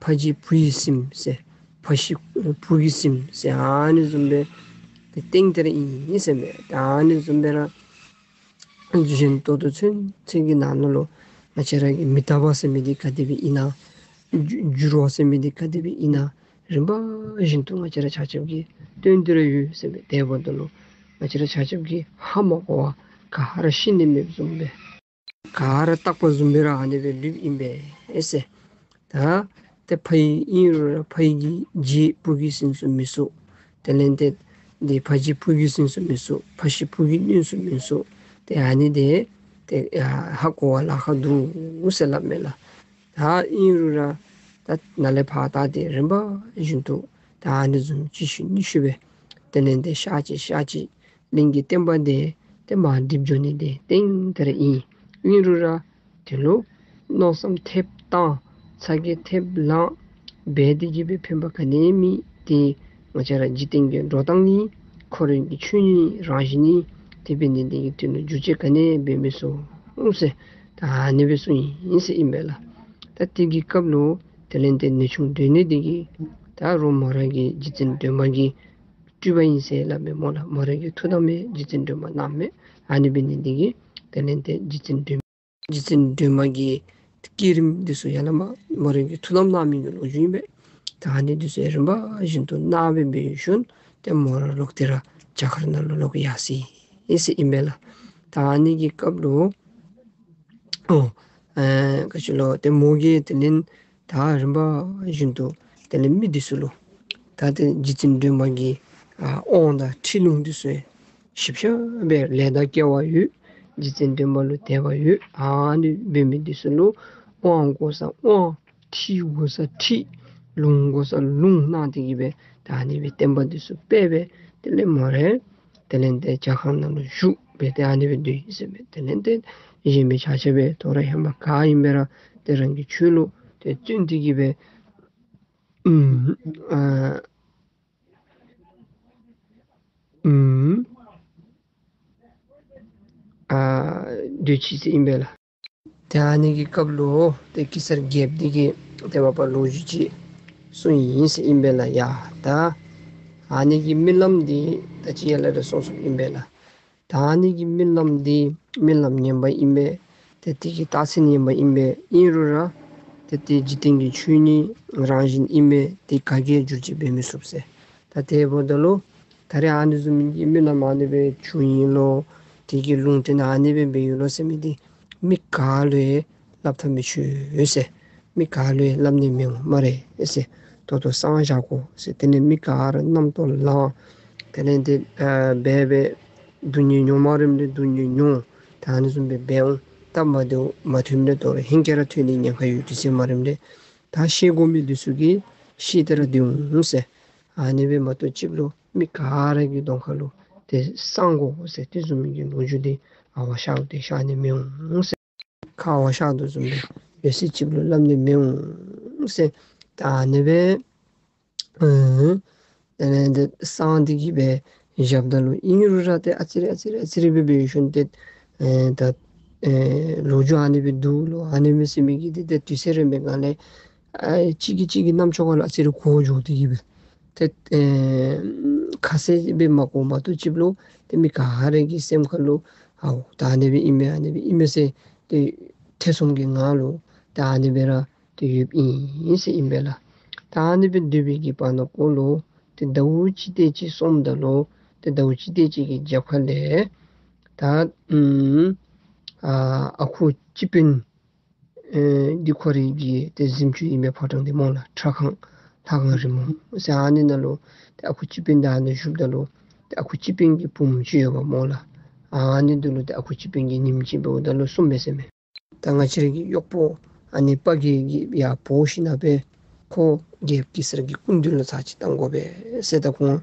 ཕ་གཞིས་བུ་ཡི་སྲིངམ་ཟེར། ཕ་གཞིས་བུ་གི་སྲིངམ་ཟེར། ཨ་ནི་བཟུམ་སྦེ་ཏེ་ཏན་ཏན་ར་ཨིན་ཟེར་མས། ཨ་ནི་བཟུམ་སྦེ་ར་གཞན་ཏོག་ཏོ་ཚུན་ཚོད་ཀྱི་ནང་ན་ལུ་ང་བཅས་ར་གི་མི་རྟག་པ་ཟེར་མི་འདི་ག་དེ་སྦེ་ཨིན་ན། འགྱུར་འགྱུར་བ་ཟེར་མི་འདི་ག་དེ་སྦེ་ཨིན་ན། རིམ་པ་བཞིན་དུ་ང་བཅས་ར་ཆ་ཁྱབ་ཀྱིས་སྟོན་ཏེ་ར་ཡོད་ཟེར་མས། དེ་འབདཝ་ད་ལུ་ང་བཅས་ར་ཆ་ཁྱབ་ཀྱིས་ཧ་མ་གོ་བར་ག་ར་ཤི་ནི་མེདཔ་བཟུམ་སྦེ་ག་ར་རྟག་པ་བཟུམ་སྦེ་ར་ཨ་ནི་སྦེ་ལུསཔ་ཨིན་པས་ཟེར། ད་ཏེ་ཕ་ཡི་ཨིན་རུང་ར་ཕ་ཡི་གི་རྗེས་བུ་གི་སྲིངམ་ཚུ་མི་ཚུགས། དེ་ལས་ཏེ་འདི་ཕ་གཞིས་བུ་གི་སྲིངམ་ཚུ་མི་ཚུགས། ཕ་གཞིས་བུ་གི་སྲིངམ་ཚུ་མི་ཚུགས། ཏེ་ཨ་ནི་འདི་ཏེ་ཧ་གོ་བར་ལཱ་ཁག་འདུག་ཟེར་སླབ་མས་ལགས། ད་ཨིན་རུང་ར་ད་ནཱ་ལས་ཕར་ད་ཏེ་རིམ་པ་བཞིན་དུ་ད་ཨ་ནི་བཟུམ་ཅིག་ཤུལ་ནི་ཤུལ་སྦེ་དེ་ལས་ཏེ་ཤ་ཅིག་ཤ་ཅིག་གླིང་གི་བསྟན་པ་འདི་ཏེ་མར་འགྲིབ་འགྱོ་ནི་འདི་ཏན་ཏན་ར་ཨིན། ཨིན་རུང་ར་དེ་ལུ་མནོ་བསམ་ཐེབས་བཏང་ཚ་གྱང་ཐེབས་ལང་འབད་དེ་གི་སྦེ་ཕན་པ་ག་ནི་མེད། ཏེ་ང་བཅས་ར་འཇིག་རྟེན་གྱི་འགྲོ་སྟངས་ཨིན། ཁོ་རའི་གི་ཆོས་ཉིད་རང་བཞིན་ཨིན། དེ་འབད་ནི་འདི་གིས་དེ་ལུ་འགྱུར་བཅོས་ག་ནི་འབད་མི་ཚུགས་ཟེར་ད་ཨ་ནི་སྦེ་གསུངས་ཡི་ཟེར་ཨིན་པས་ལགས། ད་དེ་གི་སྐབས་ལུ་དེ་ལས་ཏེ་ནུས་ཆུང་སྒྲོན་མེ་འདི་གིས་ད་རུང་མོ་ར་གི་རྗེ་བཙུན་སྒྲོལ་མ་གི་སྤྲུལ་པ་ཨིན་ཟེར་སླབ་མས་སྨོ་ལགས། མོ་ར་གི་ཐུགས་དམ་ཡང་རྗེ་བཙུན་སྒྲོལ་མ་གནངམ་མས། ཨ་ནི་འབད་ནི་འདི་གིས་དེ་ལས་ཏེ་རྗེ་བཙུན་སྒྲོལ་རྗེ་བཙུན་སྒྲོལ་མ་གི་བསྐྱེད་རིམ་འདི་ཚུ་ཡང་ལ་མ་མོ་ར་གི་ཐུགས་དམ་གནང་མི་གི་ལོ་རྒྱུས་ཨིན་པས། ད་ཨ་ནི་འདི་ཚུ་ཡང་རིམ་པ་བཞིན་དུ་གནང་སྦེ་འབད་ཞིནམ་ཏེ་མོ་ར་ལོག་སྟེ་ར་རྒྱ་གར་ནང་ལུ་ལོག་ཡར་སོ་ཡི་ཟེར་ཨིན་པས་ལགས། ད་ཨ་ནི་གི་སྐབས་ལུ་ཨོ་ཨེ་ག་ཅི་ལོ་ཏེ་མོ་གིས་དེ་ལས་ད་རིམ་པ་བཞིན་དུ་དེ་ལས་མི་འདི་ཚུ་ལུ་ད་ཏེ་རྗེ་བཙུན་སྒྲོལ་མ་གི་ཨ་དབང་དང་ཁྲིད་ལུང་འདི་ཚུ་ཡང་ཞིབ་ཆ་སྦེ་ལེགས་དང་སྐལ་བ་ཡོད། རྗེ་བཙུན་སྒྲོལ་མ་ལུ་དད་པ་ཡོད། ཨ་ནི་འབད་མི་འདི་ཚུ་ལུ་དབང་དགོ་ས་དབང་ཁྲིད་དགོ་ས་ཁྲིད་ལུང་དགོ་ས་ལུང་གནང་སྟེ་གི་སྦེ་ད་ཨ་ནི་སྦེ་བསྟན་པ་འདི་ཚུ་སྤེལ་སྦེ་དེ་ལས་མོ་ར་དེ་ལས་ཏེ་རྒྱ་གར་ནང་ལུ་བཞུགས་སྦེ་ཏེ་ཨ་ནི་སྦེ་སྡོད་ཡི་ཟེར་མས། དེ་ལས་ཏེ་གཞན་མི་ཆ་ཁྱབ་སྦེ་དོ་རུང་ཧེ་མ་ག་ཨིན་པས་ར་ཏེ་རང་གི་ཆོས་ལུ་ཏེ་བརྩོན་ཏེ་གི་སྦེ་ཨུམ་ཨ་ཨུམ་ཨ་སྡོད་ཅི་ཟེར་ཨིན་པས་ལགས། ཏེ་ཨ་ནི་གི་སྐབས་ལུ་ཏེ་གེ་སར་རྒྱལཔོ་འདི་གིས་ཏེ་མ་པ་ལོ་རྒྱུས་ཅིག་གསུངས་ཡི་ཟེར་ཨིན་པས་ལགས། ཡ་ད་ཨ་ནི་གི་རྨི་ལམ་འདི་ད་ཅི་ཡར་ལས་ར་གསུངས་གསུངསམ་ཨིན་པས་ལགས། ད་ཨ་ནི་གི་རྨི་ལམ་འདི་རྨི་ལམ་ངན་པ་ཨིན་པས། ཏེ་དེ་གི་རྟགས་མཚན་ངན་པ་ཨིན་པས། ཨིན་རུང་ར་ཏེ་དེ་འཇིག་རྟེན་གྱི་ཆོས་ཉིད་རང་བཞིན་ཨིན་པས། དེ་ག་གིས་བསྒྱུར་བཅོས་འབད་མི་ཚུགས་ཟེར། ད་དེ་འབདཝ་ད་ལུ་ད་རེས་ཨ་ནི་བཟུམ་གྱི་རྨི་ལམ་ཨ་ནི་སྦེ་བྱུང་ཡི་ལོ། དེ་གི་ལུང་བསྟན་ཨ་ནི་སྦེ་འབད་ཡི་ལོ་ཟེར་མི་འདི་མི་ག་ལུ་ཡང་སླབ་ཐབས་མི་ཆོག་ཟེར། མི་ག་ལུ་ཡང་སླབ་ནི་མི་འོང་སྨ་རེ་ཟེར། ཏོག་ཏོ་གསང་བཞག་དགོ་ཟེར། དེ་ལས་མི་ག་ར་རྣམ་རྟོག་ལང་། དེ་ལས་ཏེ་ཨ་འབད་འབད་སྡུག་བསྔལ་མྱོང་། མ་རིམ་ལས་སྡུག་བསྔལ་མྱོང་། ད་ཨ་ནི་བཟུམ་སྦེ་འབད་འོང་། སྟབས་མ་བདེཝ་མ་ཐོནམ་ལས་དོ་རུང་ཧེང་སྐལ་ར་ཐོན་ནི་ཉེན་ཁ་ཡོད་དེ་ཟེར། མ་རིམ་ལས་ད་ཤེས་དགོ་མི་འདི་ཚུ་གིས་ཤེས་ཏེ་ར་སྡོད་འོང་ཟེར། ཨ་ནི་སྦེ་མ་གཏོགས་ཅིག་ལུ་མི་ག་ར་གི་གདོང་ཁ་ལུ་ཏེ་གསང་དགོ་ཟེར། དེ་བཟུམ་མའི་གི་ལོ་རྒྱུས་འདི་ཨ་ཝ་ཤ་ཏེ་ཤ་ནི་མི་འོང་ཟེར། ཁ་བ་ཤ་དོ་བཟུམ་སྦེ་ཡོད་ས་ཅིག་ལུ་སླབ་ནི་མི་འོང་ཟེར། ད་ཨ་ནི་སྦེ་ཨ་དེ་ལས་དེ་གསང་སྟེ་གི་སྦེ་བཞགཔ་ད་ལུ་ཨིན་རུང་ར་ཏེ་ཨ་ཙི་རེ་ཨ་ཙི་རེ་ཨ་ཙི་རེ་སྦེ་འབད་ཞིནམ་ཏེ་ཨེ་ད་ཨེ་ལོ་རྒྱུས་ཨ་ནི་སྦེ་འདུག་ལོ། ཨ་ནི་མས་ཟེར་མི་གི་འདི་ཏེ་དུས་ཚོད་རན་པའི་སྒང་ལས་ཨེ་གཅིག་གིས་གཅིག་གི་རྣམ་ཅོག་ཁ་ལུ་ཨ་ཙི་རེ་གོ་འགྱོ་སྟེ་གི་སྦེ་ཏེ་ཨེ་ཁ་གསལ་སྦེ་མ་གོཝ་མ་གཏོགས་ཅིག་ལུ་ཏེ་མི་ག་ར་གི་སེམས་ཁ་ལུ་ཨའོ་ད་ཨ་ནི་སྦེ་ཨིན་མས་ཨ་ནི་སྦེ་ཨིན་མས་ཟེར་ཏེ་ཐེ་ཚོམ་གྱི་ངང་ལུ་ད་ཨ་ནི་སྦེ་ར་ཏེ་ཡོདཔ་ཨིན་ཟེར་ཨིན་པས་ལགས། ད་ཨ་ནི་སྦེ་སྡོད་པའི་གི་བར་ན་ཀོ་ལུ་ཏེ་ཟླཝ་གཅིག་དེ་ཅིག་སོངམ་ད་ལུ་ཏེ་ཟླཝ་གཅིག་དེ་ཅིག་གི་རྒྱབ་ཁ་ལས་ད་ཨུམ་ཨ་ཨ་ཁུ་སྤྱི་དཔོན་ཨེ་འདི་ཁོ་རའི་གི་ཏེ་གཟིམ་ཅུང་ཨིན་མས། ཕོ་བྲང་འདི་སྨོ་ལགས། ཁྲ་ཁང་ལྷ་ཁང་རི་མོ་ཟེར་ཨ་ནི་ནང་ལུ་ཏེ་ཨ་ཁུ་སྤྱི་དཔོན་ད་ཨ་ནི་བཞུགསཔ་ད་ལུ་ཏེ་ཨ་ཁུ་སྤྱི་དཔོན་གྱི་བུམོ་ཅིག་ཡོདཔ་སྨོ་ལགས། ཨ་ནི་འདི་ལུ་ཏེ་ཨ་ཁུ་སྤྱི་དཔོན་གྱིས་ཉིནམ་ཅིག་འབདཝ་ད་ལུ་གསུངས་པས་ཟེར་མས། ད་ང་བཅས་ར་གི་གཡོག་པོ་ཨ་ནི་དཔའ་རྒྱལ་གྱིས་ཡར་འབོ་ཞིནམ་སྦེ་ཁོ་རྒྱལཔོ་གེ་སར་གྱི་སྐུ་མདུན་ལུ་ཚར་ཅིག་བཏང་དགོ་པས་ཟེར། ད་ཁོང་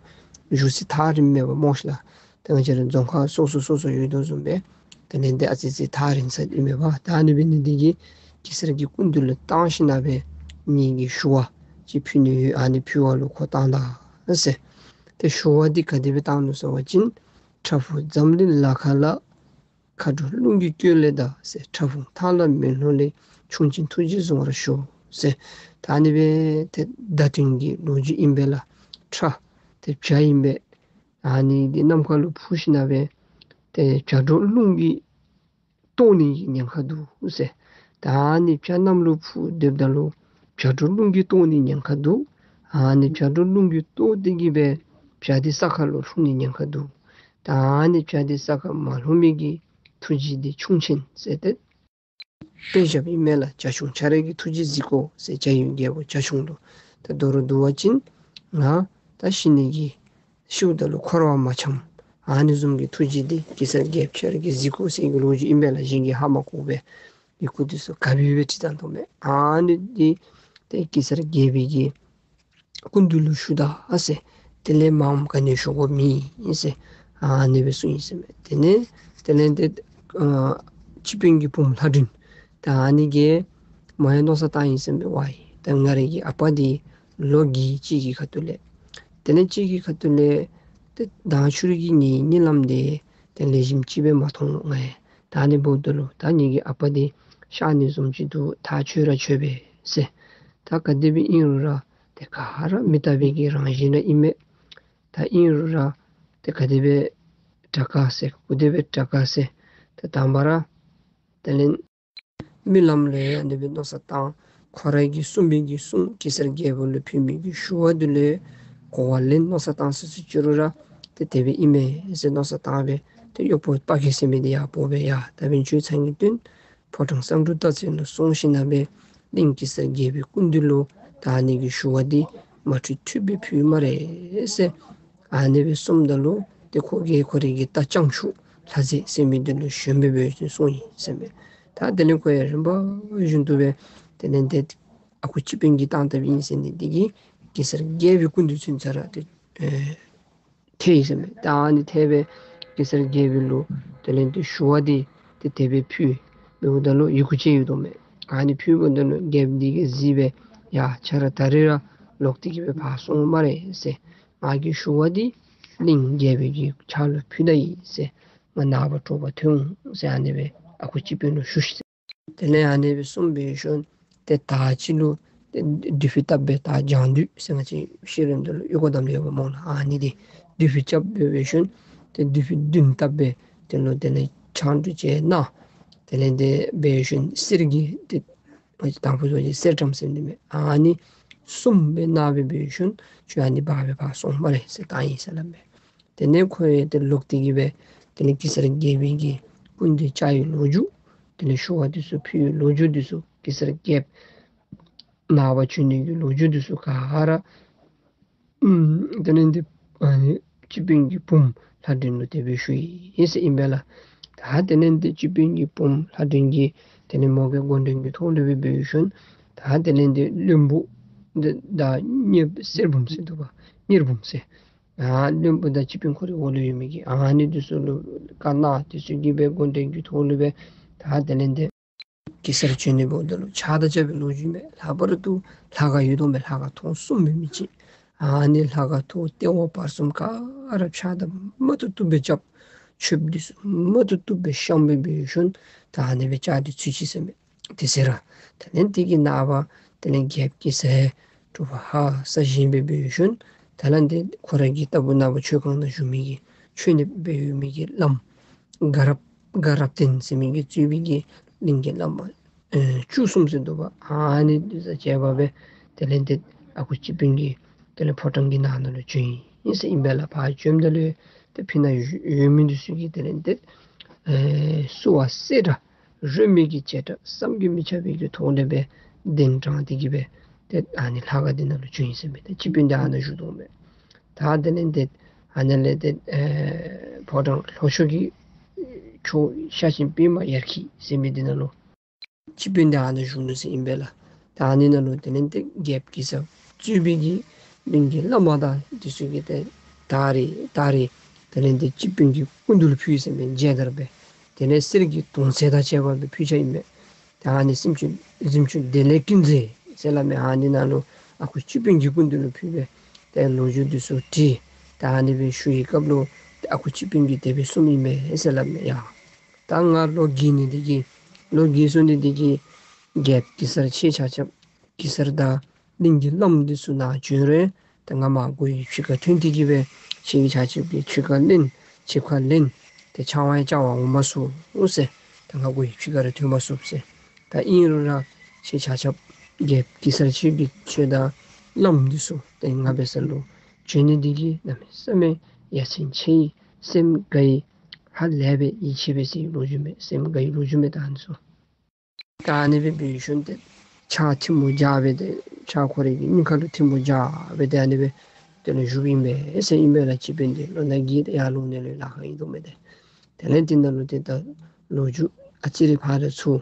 བཞུགས་ས་ཐག་རིངམ་མས་པ་སྨོ་ཤིག་ལགས། ད་ང་བཅས་ར་རྫོང་ཁག་སོ་སོ་སོ་སོ་ཡོད་དོ་བཟུམ་སྦེ་དེ་ལས་ཏེ་ཨ་ཙི་ཅིག་ཐག་རིང་ས་ཨིན་མས་པ། ད་ཨ་ནི་འབད་ནི་འདི་གིས་གེ་སར་གྱི་སྐུ་མདུན་ལུ་བཏང་ཞིནམ་སྦེ་ངེ་གི་ཞུ་བ་ཅིག་ཕུལ་ནི་ཡོད། ཨ་ནི་ཕུལ་བ་ལུ་ཁོ་བཏང་ད་ཟེར། ཏེ་ཞུ་བ་འདི་ག་དེ་སྦེ་བཏང་ནུག་ཟེར་བ་ཅིན་ཁྲ་ཕུག་འཛམ་གླིང་ལ་ཁ་ལ། མཁའ་འགྲོ་རླུང་གིས་བསྐོར་ལས་གདའ་ཟེར། ཁྲ་ཕུག་མཐའ་ལ་མེ་ལྷུང་ལས། ཁྱུང་ཆེན་ཐུགས་རྗེས་བཟུང་བར་ཤོག་ཟེར། ད་ཨ་ནི་སྦེ་ཏེ་བརྡ་དོན་གྱི་ལོ་རྒྱུས་ཨིན་པས་ལགས། ཁྲ་ཏེ་བྱ་ཨིན་པས། ཨ་ནི་འདི་གནམ་ཁ་ལུ་འཕུར་ཞིནམ་སྦེ་ཏེ་བྱ་འགྲོ་རླུང་གིས་གཏོར་ནི་གི་ཉེན་ཁ་འདུག་ཟེར། ད་ཨ་ནི་བྱ་གནམ་ལུ་འཕུར་སྡོདཔ་ད་ལུ་བྱ་འགྲོ་རླུང་གིས་གཏོར་ནི་ཉེན་ཁ་འདུག། ཨ་ནི་བྱ་འགྲོ་རླུང་གིས་གཏོར་ཏེ་གི་སྦེ་བྱ་འདི་ས་ཁ་ལུ་ལྷུང་ནི་ཉེན་ཁ་འདུག། ད་ཨ་ནི་བྱ་འདི་ས་ཁ་མ་ལྷུང་མི་གི་ཐུགས་རྗེ་འདི་ཁྱུང་ཆེན་ཟེར་ཏེ་དཔེ་བཞགཔ་ཨིན་མས་ལགས། བྱ་ཁྱུང་ཁྱོད་རའི་གི་ཐུགས་རྗེ་གཟིགས་དགོ་ཟེར། བྱ་ཡི་རྒྱལ་པོ་བྱ་ཁྱུང་ལུ། ད་དོ་རུང་འདུག་པ་ཅིན་ང་ད་ཤི་ནི་གི་ཤིཝ་ད་ལུ་འཁོར་བ་མ་འཁྱམས། ཨ་ནི་བཟུམ་གྱི་ཐུགས་རྗེ་འདི་གེ་སར་རྒྱལཔོ་ཁྱོད་ར་གིས་གཟིགས་དགོ་ཟེར་གྱི་ལོ་རྒྱུས་ཨིན་པས་ལགས། གཞན་གྱིས་ཧ་མ་གོ་བས། ཡི་གུ་འདི་ཚུ་ག་སྦེ་སྦེ་བྲིས་བཏང་དོ་མས། ཨ་ནི་འདི་ཏེ་གེ་སར་རྒྱལ་པོའི་གི་སྐུ་མདུན་ལུ་ཞུ་ད་ཨ་ཟེར། དེ་ལས་མངམ་ག་ནི་ཞུ་དགོཔ་མེད་ཨིན་ཟེར། ཨ་ནི་སྦེ་གསུངས་ཡི་ཟེར་མས། དེ་ལས་དེ་ལས་ཏེ་ཨ་སྤྱི་དཔོན་གྱི་བུམོ་ལྷ་སྒྲོན་ད་ཨ་ནི་གིས་མ་ཡང་མནོ་བསམ་བཏང་ཡི་ཟེར་མས། ཝའི་ད་ང་རའི་གི་ཨ་པ་འདི་ལོ་རྒས་ཅིག་གི་ཁ་ཐུག་ལས་དེ་ལས་ཅིག་གི་ཁ་ཐུག་ལས་ཏེ་མདང་ཕྱི་རུ་གི་ངེའི་གཉིད་ལམ་འདི་ཏེ་ལེགས་ཤོམ་ཅིག་སྦེ་མ་མཐོང་ལོ། ང་ཡང་ད་ཨ་ནི་འབདཝ་ད་ལུ་ད་ངེ་གི་ཨ་པ་འདི་གཤགས་ནི་བཟུམ་ཅིག་འདུག། ཐག་ཆོད་ར་ཆོད་པས་ཟེར། ད་ག་དེ་སྦེ་ཨིན་རུང་ར་ཏེ་ག་ར་མི་རྟག་པའི་གི་རང་བཞིན་ར་ཨིན་མས། ད་ཨིན་རུང་ར་ཏེ་ག་དེ་སྦེ་དྲག་ག་ཟེར་ག་དེ་སྦེ་དྲག་ག་ཟེར། ད་དང་པ་ར་དེ་ལས་རྨི་ལམ་ལས་ཨ་ནི་སྦེ་མནོ་བསམ་བཏང་། ཁོ་ར་གིས་གསུངས་པའི་གི་གསུང་གེ་སར་རྒྱལ་པོ་ལུ་ཕུལ་མི་གི་ཞུ་བ་འདི་ལས་གོ་བ་ལེན་མནོ་བསམ་བཏང་ཟེར་ཟེར་ཅི་རུང་ར་ཏེ་དེ་སྦེ་ཨིན་མས་ཟེར་མནོ་བསམ་བཏང་སྦེ་ཏེ་གཡོག་པོ་དཔའ་རྒྱལ་ཟེར་མི་འདི་ཡར་འབོ་སྦེ་ཡ་ད་འབདན་ཁྱོད་ཚང་གི་བསྟུན་ཕོ་བྲང་བསམ་འགྲུབ་སྟག་རྩེ་ལུ་སོང་ཞིནམ་སྦེ་གླིང་གེ་སར་རྒྱལ་པོའི་སྐུ་མདུན་ལུ་ད་ཨ་ནི་གི་ཞུ་བ་འདི་མ་འཁྲུལ་འཁྲུལ་སྦེ་ཕུལ་སྨ་རེ་ཟེར། ཨ་ནི་སྦེ་གསུངམ་ད་ལུ་ཏེ་ཁོ་གིས་ཁོ་རའི་གི་རྟ་རྐྱང་ཕྱུག་ལྷ་མཛེས་ཟེར་མི་འདི་ལུ་ཞོན་སྦེ་འབད་ཞིནམ་སོང་ཡི་ཟེར་མས། ད་དེ་ལས་ཁོ་ཡང་རིམ་པ་བཞིན་དུ་སྦེ་དེ་ལས་ཏེ་ཨ་ཁུ་སྤྱི་དཔོན་གྱིས་བཏང་བཏངམ་ཨིན་ཟེར་ནི་འདི་གིས་གེ་སར་རྒྱལ་པོའི་སྐུ་མདུན་ཚུན་ཚོད་ར་ཏེ་ཨེ་ཐལ་ཡི་ཟེར་མས། ད་ཨ་ནི་ཐལ་སྦེ་གེ་སར་རྒྱལ་པོ་ལུ་དེ་ལས་ཏེ་ཞུ་བ་འདི་ཏེ་དེ་སྦེ་ཕུལ་འབདཝ་ད་ལུ་ཡི་གུ་ཅིག་ཡོད་དོ་མས། ཨ་ནི་ཕུལཝ་ད་ལུ་རྒྱལཔོ་འདི་གིས་གཟིགས་སྦེ་ཡ་ཁྱོད་ར་ད་རིས་ར་ལོག་སྟེ་གི་སྦེ་ཕར་སོང་སྨ་རེ་ཟེར། ང་གི་ཞུ་བ་འདི་གླིང་རྒྱལ་པོའི་གི་ཕྱག་ལུ་ཕུལ་ད་ཡི་ཟེར། ང་ནངས་པ་དྲོ་པ་ཐོན་འོང་ཟེར་ཨ་ནི་སྦེ་ཨ་ཁུ་སྤྱི་དཔོན་ལུ་ཞུ་ཤིག་ཟེར། དེ་ལས་ཨ་ནི་སྦེ་གསུངས་སྦེ་ཞིནམ་ཏེ་དར་ཅིག་ལུ་ཏེ་བདུད་ཕུད་བཏབ་སྦེ་དར་ལྗང་བདུད་ཟེར་ང་བཅས་ཤེས་རིག་འདི་ལུ་གཡུས་སྒོ་བསྡམ་ཡོདཔ་སྨོ་ལགས། ཨ་ནི་འདི་བདུད་ཕུད་རྐྱབ་སྦེ་འབད་ཞིནམ་ཏེ་བདུད་ཕུད་བདུན་བཏབ་སྦེ་དེ་ལུ་དེ་ལས་ཕྱག་འབྲུ་ཅིག་གནང་། དེ་ལས་ཏེ་འབད་ཞིནམ་གསེར་གྱི་ཏེ་དང་ཕུ་བཟོ་ཅིག་གསེར་ཊམ་ཟེར་མི་འདི་མས། ཨ་ནི་གསུམ་སྦེ་གནང་སྦེ་འབད་ཞིནམ་ཁྱོད་ཨ་ནི་འབག་སྦེ་ཕར་སོང་སྨ་རེ་ཟེར་བཏང་ཡི་ཟེར་སླབ་མས། དེ་ལས་ཁོ་ཡང་ཏེ་ལོག་སྟེ་གི་སྦེ་དེ་ལས་གེ་སར་རྒྱལ་པོའི་གི་སྐུ་མདུན་བཅར་བའི་ལོ་རྒྱུས་དེ་ལས་ཞུ་བ་འདི་ཚུ་ཕུལ་བའི་ལོ་རྒྱུས་འདི་ཚུ་གེ་སར་རྒྱལཔོ་ནངས་པ་འབྱོན་ནི་གི་ལོ་རྒྱུས་འདི་ཚུ་ག་ར་ཨམ་དེ་ལས་ཏེ་ཨ་ནི་སྤྱི་དཔོན་གྱི་བུམོ་ལྷ་སྒྲོན་ལུ་དེ་སྦེ་ཞུ་ཡི་ཟེར་ཨིན་པས་ལགས། ད་དེ་ལས་ཏེ་སྤྱི་དཔོན་གྱི་བུམོ་ལྷ་སྒྲོན་གྱིས་དེ་ལས་མོ་གིས་མགོ་འདྲེན་གྱི་ཐོག་ལུ་སྦེ་འབད་ཞིནམ་ད་དེ་ལས་ཏེ་བློན་པོ་འདི་དང་གཉེར་གསེར་བུམོ་ཟེར་འདུག་པ། གཉེར་བུམོ་ཟེར། ཨ་བློན་པོ་དང་སྤྱི་དཔོན་ཁོ་རའི་འོག་ལུ་ཡོད་མི་གི་ཨ་ནི་འདི་ཚུ་ལུ་བཀའ་གནང་། དེ་ཚུ་གིས་སྦེ་མགོ་འདྲེན་གྱི་ཐོག་ལུ་སྦེ་ད་དེ་ལས་ཏེ་ གེ་སར་བྱོན་ནི་འབདཝ་ད་ལུ་ཕྱག་དང་རྐྱབ་པའི་ལོ་རྒྱུས་མས། ལྷག་པར་དུ་ལྷ་ཁང་ཡོད་དོ་མས། ལྷ་ཁང་ཐོག་གསུམ་སྦེ་མི་ཅིག། ཨ་ནི་ལྷ་ཁང་ཐོག་ལྟེ་འོག་བར་གསུམ་ག་ར་ཕྱག་དང་མ་བཏུབ་བཏུབ་སྦེ་རྐྱབ། མཆོདཔ་འདི་ཚུ་མ་བཏུབ་བཏུབ་སྦེ་བཤམས་སྦེ་འབད་ཞིནམ་ད་ཨ་ནི་སྦེ་བཅའ་སྟེ་ཚུད་ཅི་ཟེར་མས། དེ་ཟེར་ར། དེ་ལས་དེ་གི་ནངས་པ་དེ་ལས་རྒྱལཔོ་གེ་སར་དྲོ་པ་ཧ་སག་བཞེངས་སྦེ་འབད་ཞིནམ་ད་ལས་དེ་ཁོ་ར་གི་ལྟ་བུ་ནངས་པ་མཆོད་ཁང་ནང་བཞུགས་མི་གི་མཆོད་གནས་སྦེ་ཡོད་མི་གི་བླམ་དགའ་རབ་དགའ་རབ་བརྟན་ཟེར་མི་གིས་གཙོས་པའི་གི་གླིང་གི་བླ་མ་ཨེ་བཅུ་གསུམ་ཟེར་འདུག་པ། ཨ་ནི་འདི་ཚུ་བཅས་པ་སྦེ་དེ་ལས་དེ་ཨ་ཁུ་སྤྱི་དཔོན་གྱི་དེ་ལས་ཕོ་བྲང་གི་ནང་ན་ལུ་བྱོན་ཡི་ཟེར་ཨིན་པས་ལགས། ཕར་བྱོནམ་ད་ལུ་དེ་ཕི་ནང་ཡོད་མི་འདི་ཚུ་གིས་དེ་ལས་དེ་ཨེ་བསུ་བ་སེར་སྒྲེང་རོལ་མོ་གི་རྗེས་འབྲང་བསམ་གྱིས་མི་ཁྱབ་པའི་གི་ཐོག་ལས་སྦེ་གདན་དྲངས་ཏེ་གི་སྦེ་དེ་ཨ་ནི་ལྷ་ཁང་འདི་ནང་ལུ་བྱོན་ཡི་ཟེར་མས། དེ་སྤྱི་དཔོན་འདི་ཨ་ནཱ་བཞུགས་དོ་མས། ད་དེ་ལས་དེ་ཨ་ནཱ་ལས་དེ་ཨེ་ཕོ་བྲང་ལྷོ་ཕྱོགས་ཀྱི་ཕྱོགས་ཤར་ཞིང་པདྨ་དབྱར་སྐྱིད་ཟེར་མི་འདི་ནང་ལུ་སྤྱི་དཔོན་འདི་ཨ་ནཱ་བཞུགས་ནུག་ཟེར་ཨིན་པས་ལགས། ད་ཨ་ནི་ནང་ལུ་དེ་ལས་དེ་རྒྱལཔོ་གེ་སར་གཙོས་པའི་གི་གླིང་གི་བླ་མ་དང་འདི་ཚུ་གིས་དེ་ད་རེས་ད་རེས་དེ་ལས་དེ་སྤྱི་དཔོན་གྱི་སྐུ་མདུན་ལུ་ཕུལ་ཟེར་མས། མཇལ་དར་སྦེ་དེ་ལས་གསེར་གྱི་དོང་ཙེ་དང་བཅས་པ་སྦེ་ཕུལ་ཅི་ཨིན་མས། ད་ཨ་ནི་གཟིམ་ཆུང་གཟིམ་ཆུང་བདེ་ལེགས་ཀུན་མཛེས་ཟེར་སླབ་མས། ཨ་ནི་ནང་ལུ་ཨ་ཁུ་སྤྱི་དཔོན་གྱི་སྐུ་མདུན་ལུ་ཕུལ་སྦེ་དེ་ལོ་རྒྱུས་འདི་ཚུ་དྲིས། ད་ཨ་ནི་སྦེ་ཞུ་བའི་སྐབས་ལུ་ཨ་ཁུ་སྤྱི་དཔོན་གྱིས་དེ་སྦེ་གསུངམ་ཨིན་མས་ཟེར་སླབ་མས། ཡ་ད་ང་ལོ་རྒས་ནི་འདི་གིས་ལོ་རྒས་སོ་ནི་འདི་གིས་རྒྱལཔོ་གེ་སར་ཁྱེད་ཆ་ཁྱབ་གེ་སར་དང་གླིང་གི་བླམ་འདི་ཚུ་ནཱ་བྱོན་རུང་ད་ང་མར་སྒོ་ཡི་ཕྱི་ཁར་ཐོན་ཏེ་གི་སྦེ་ཁྱེད་ཆ་ཁྱབ་ཀྱི་ཕྱི་ཁར་ལེན་ཕྱི་ཁར་ལེན་ཏེ་ཕྱག་དབང་ཡང་བཅར་བར་འོང་མ་ཚུགས་ཟེར། ད་ང་སྒོ་ཡི་ཕྱི་ཁར་ཐོན་མ་ཚུགས་ཟེར། ད་ཨིན་རུང་ར་ཁྱེད་ཆ་ཁྱབ་རྒྱལཔོ་གེ་སར་ཁྱེད་ཀྱི་ཆོས་དང་བླམ་འདི་ཚུ་ཏེ་ང་འབད་ས་ལུ་བྱོན་ནི་འདི་གིས་གནམ་མེད་ས་མེད་ཡ་མཚན་ཆེ་ཡི། སེམས་དགའ་ཡི། ཧ་ལས་པའི་ཡིད་ཆེས་པའི་ཟེར་ལོ་རྒྱུས་མས། སེམས་དགའ་ཡི་ལོ་རྒྱུས་མས། ད་ཨ་ནི་ཚུ་ད་ཨ་ནི་སྦེ་འབད་ཞིནམ་ཏེ་ཕྱག་ཐལ་མོ་སྦྱར་སྦེ་ཏེ་ཕྱག་ཁོ་རའི་གི་སྙིང་ཁ་ལུ་ཐལ་མོ་སྦྱར་སྦེ་ཏེ་ཨ་ནི་སྦེ་དེ་ལས་བཞུགསཔ་ཨིན་པས་ཟེར་ཨིན་པས་ལགས། སྤྱི་དཔོན་འདི་ལོ་ན་རྒས་ཏེ་ཡར་ལོང་ནི་ལུ་ལཱ་ཁག་ཨིན་དོ་མས་ཏེ། དེ་ལས་དེ་ནང་ལུ་ཏེ་ད་ལོ་རྒྱུས་ཨ་ཙི་རེ་ཕར་ཚུར་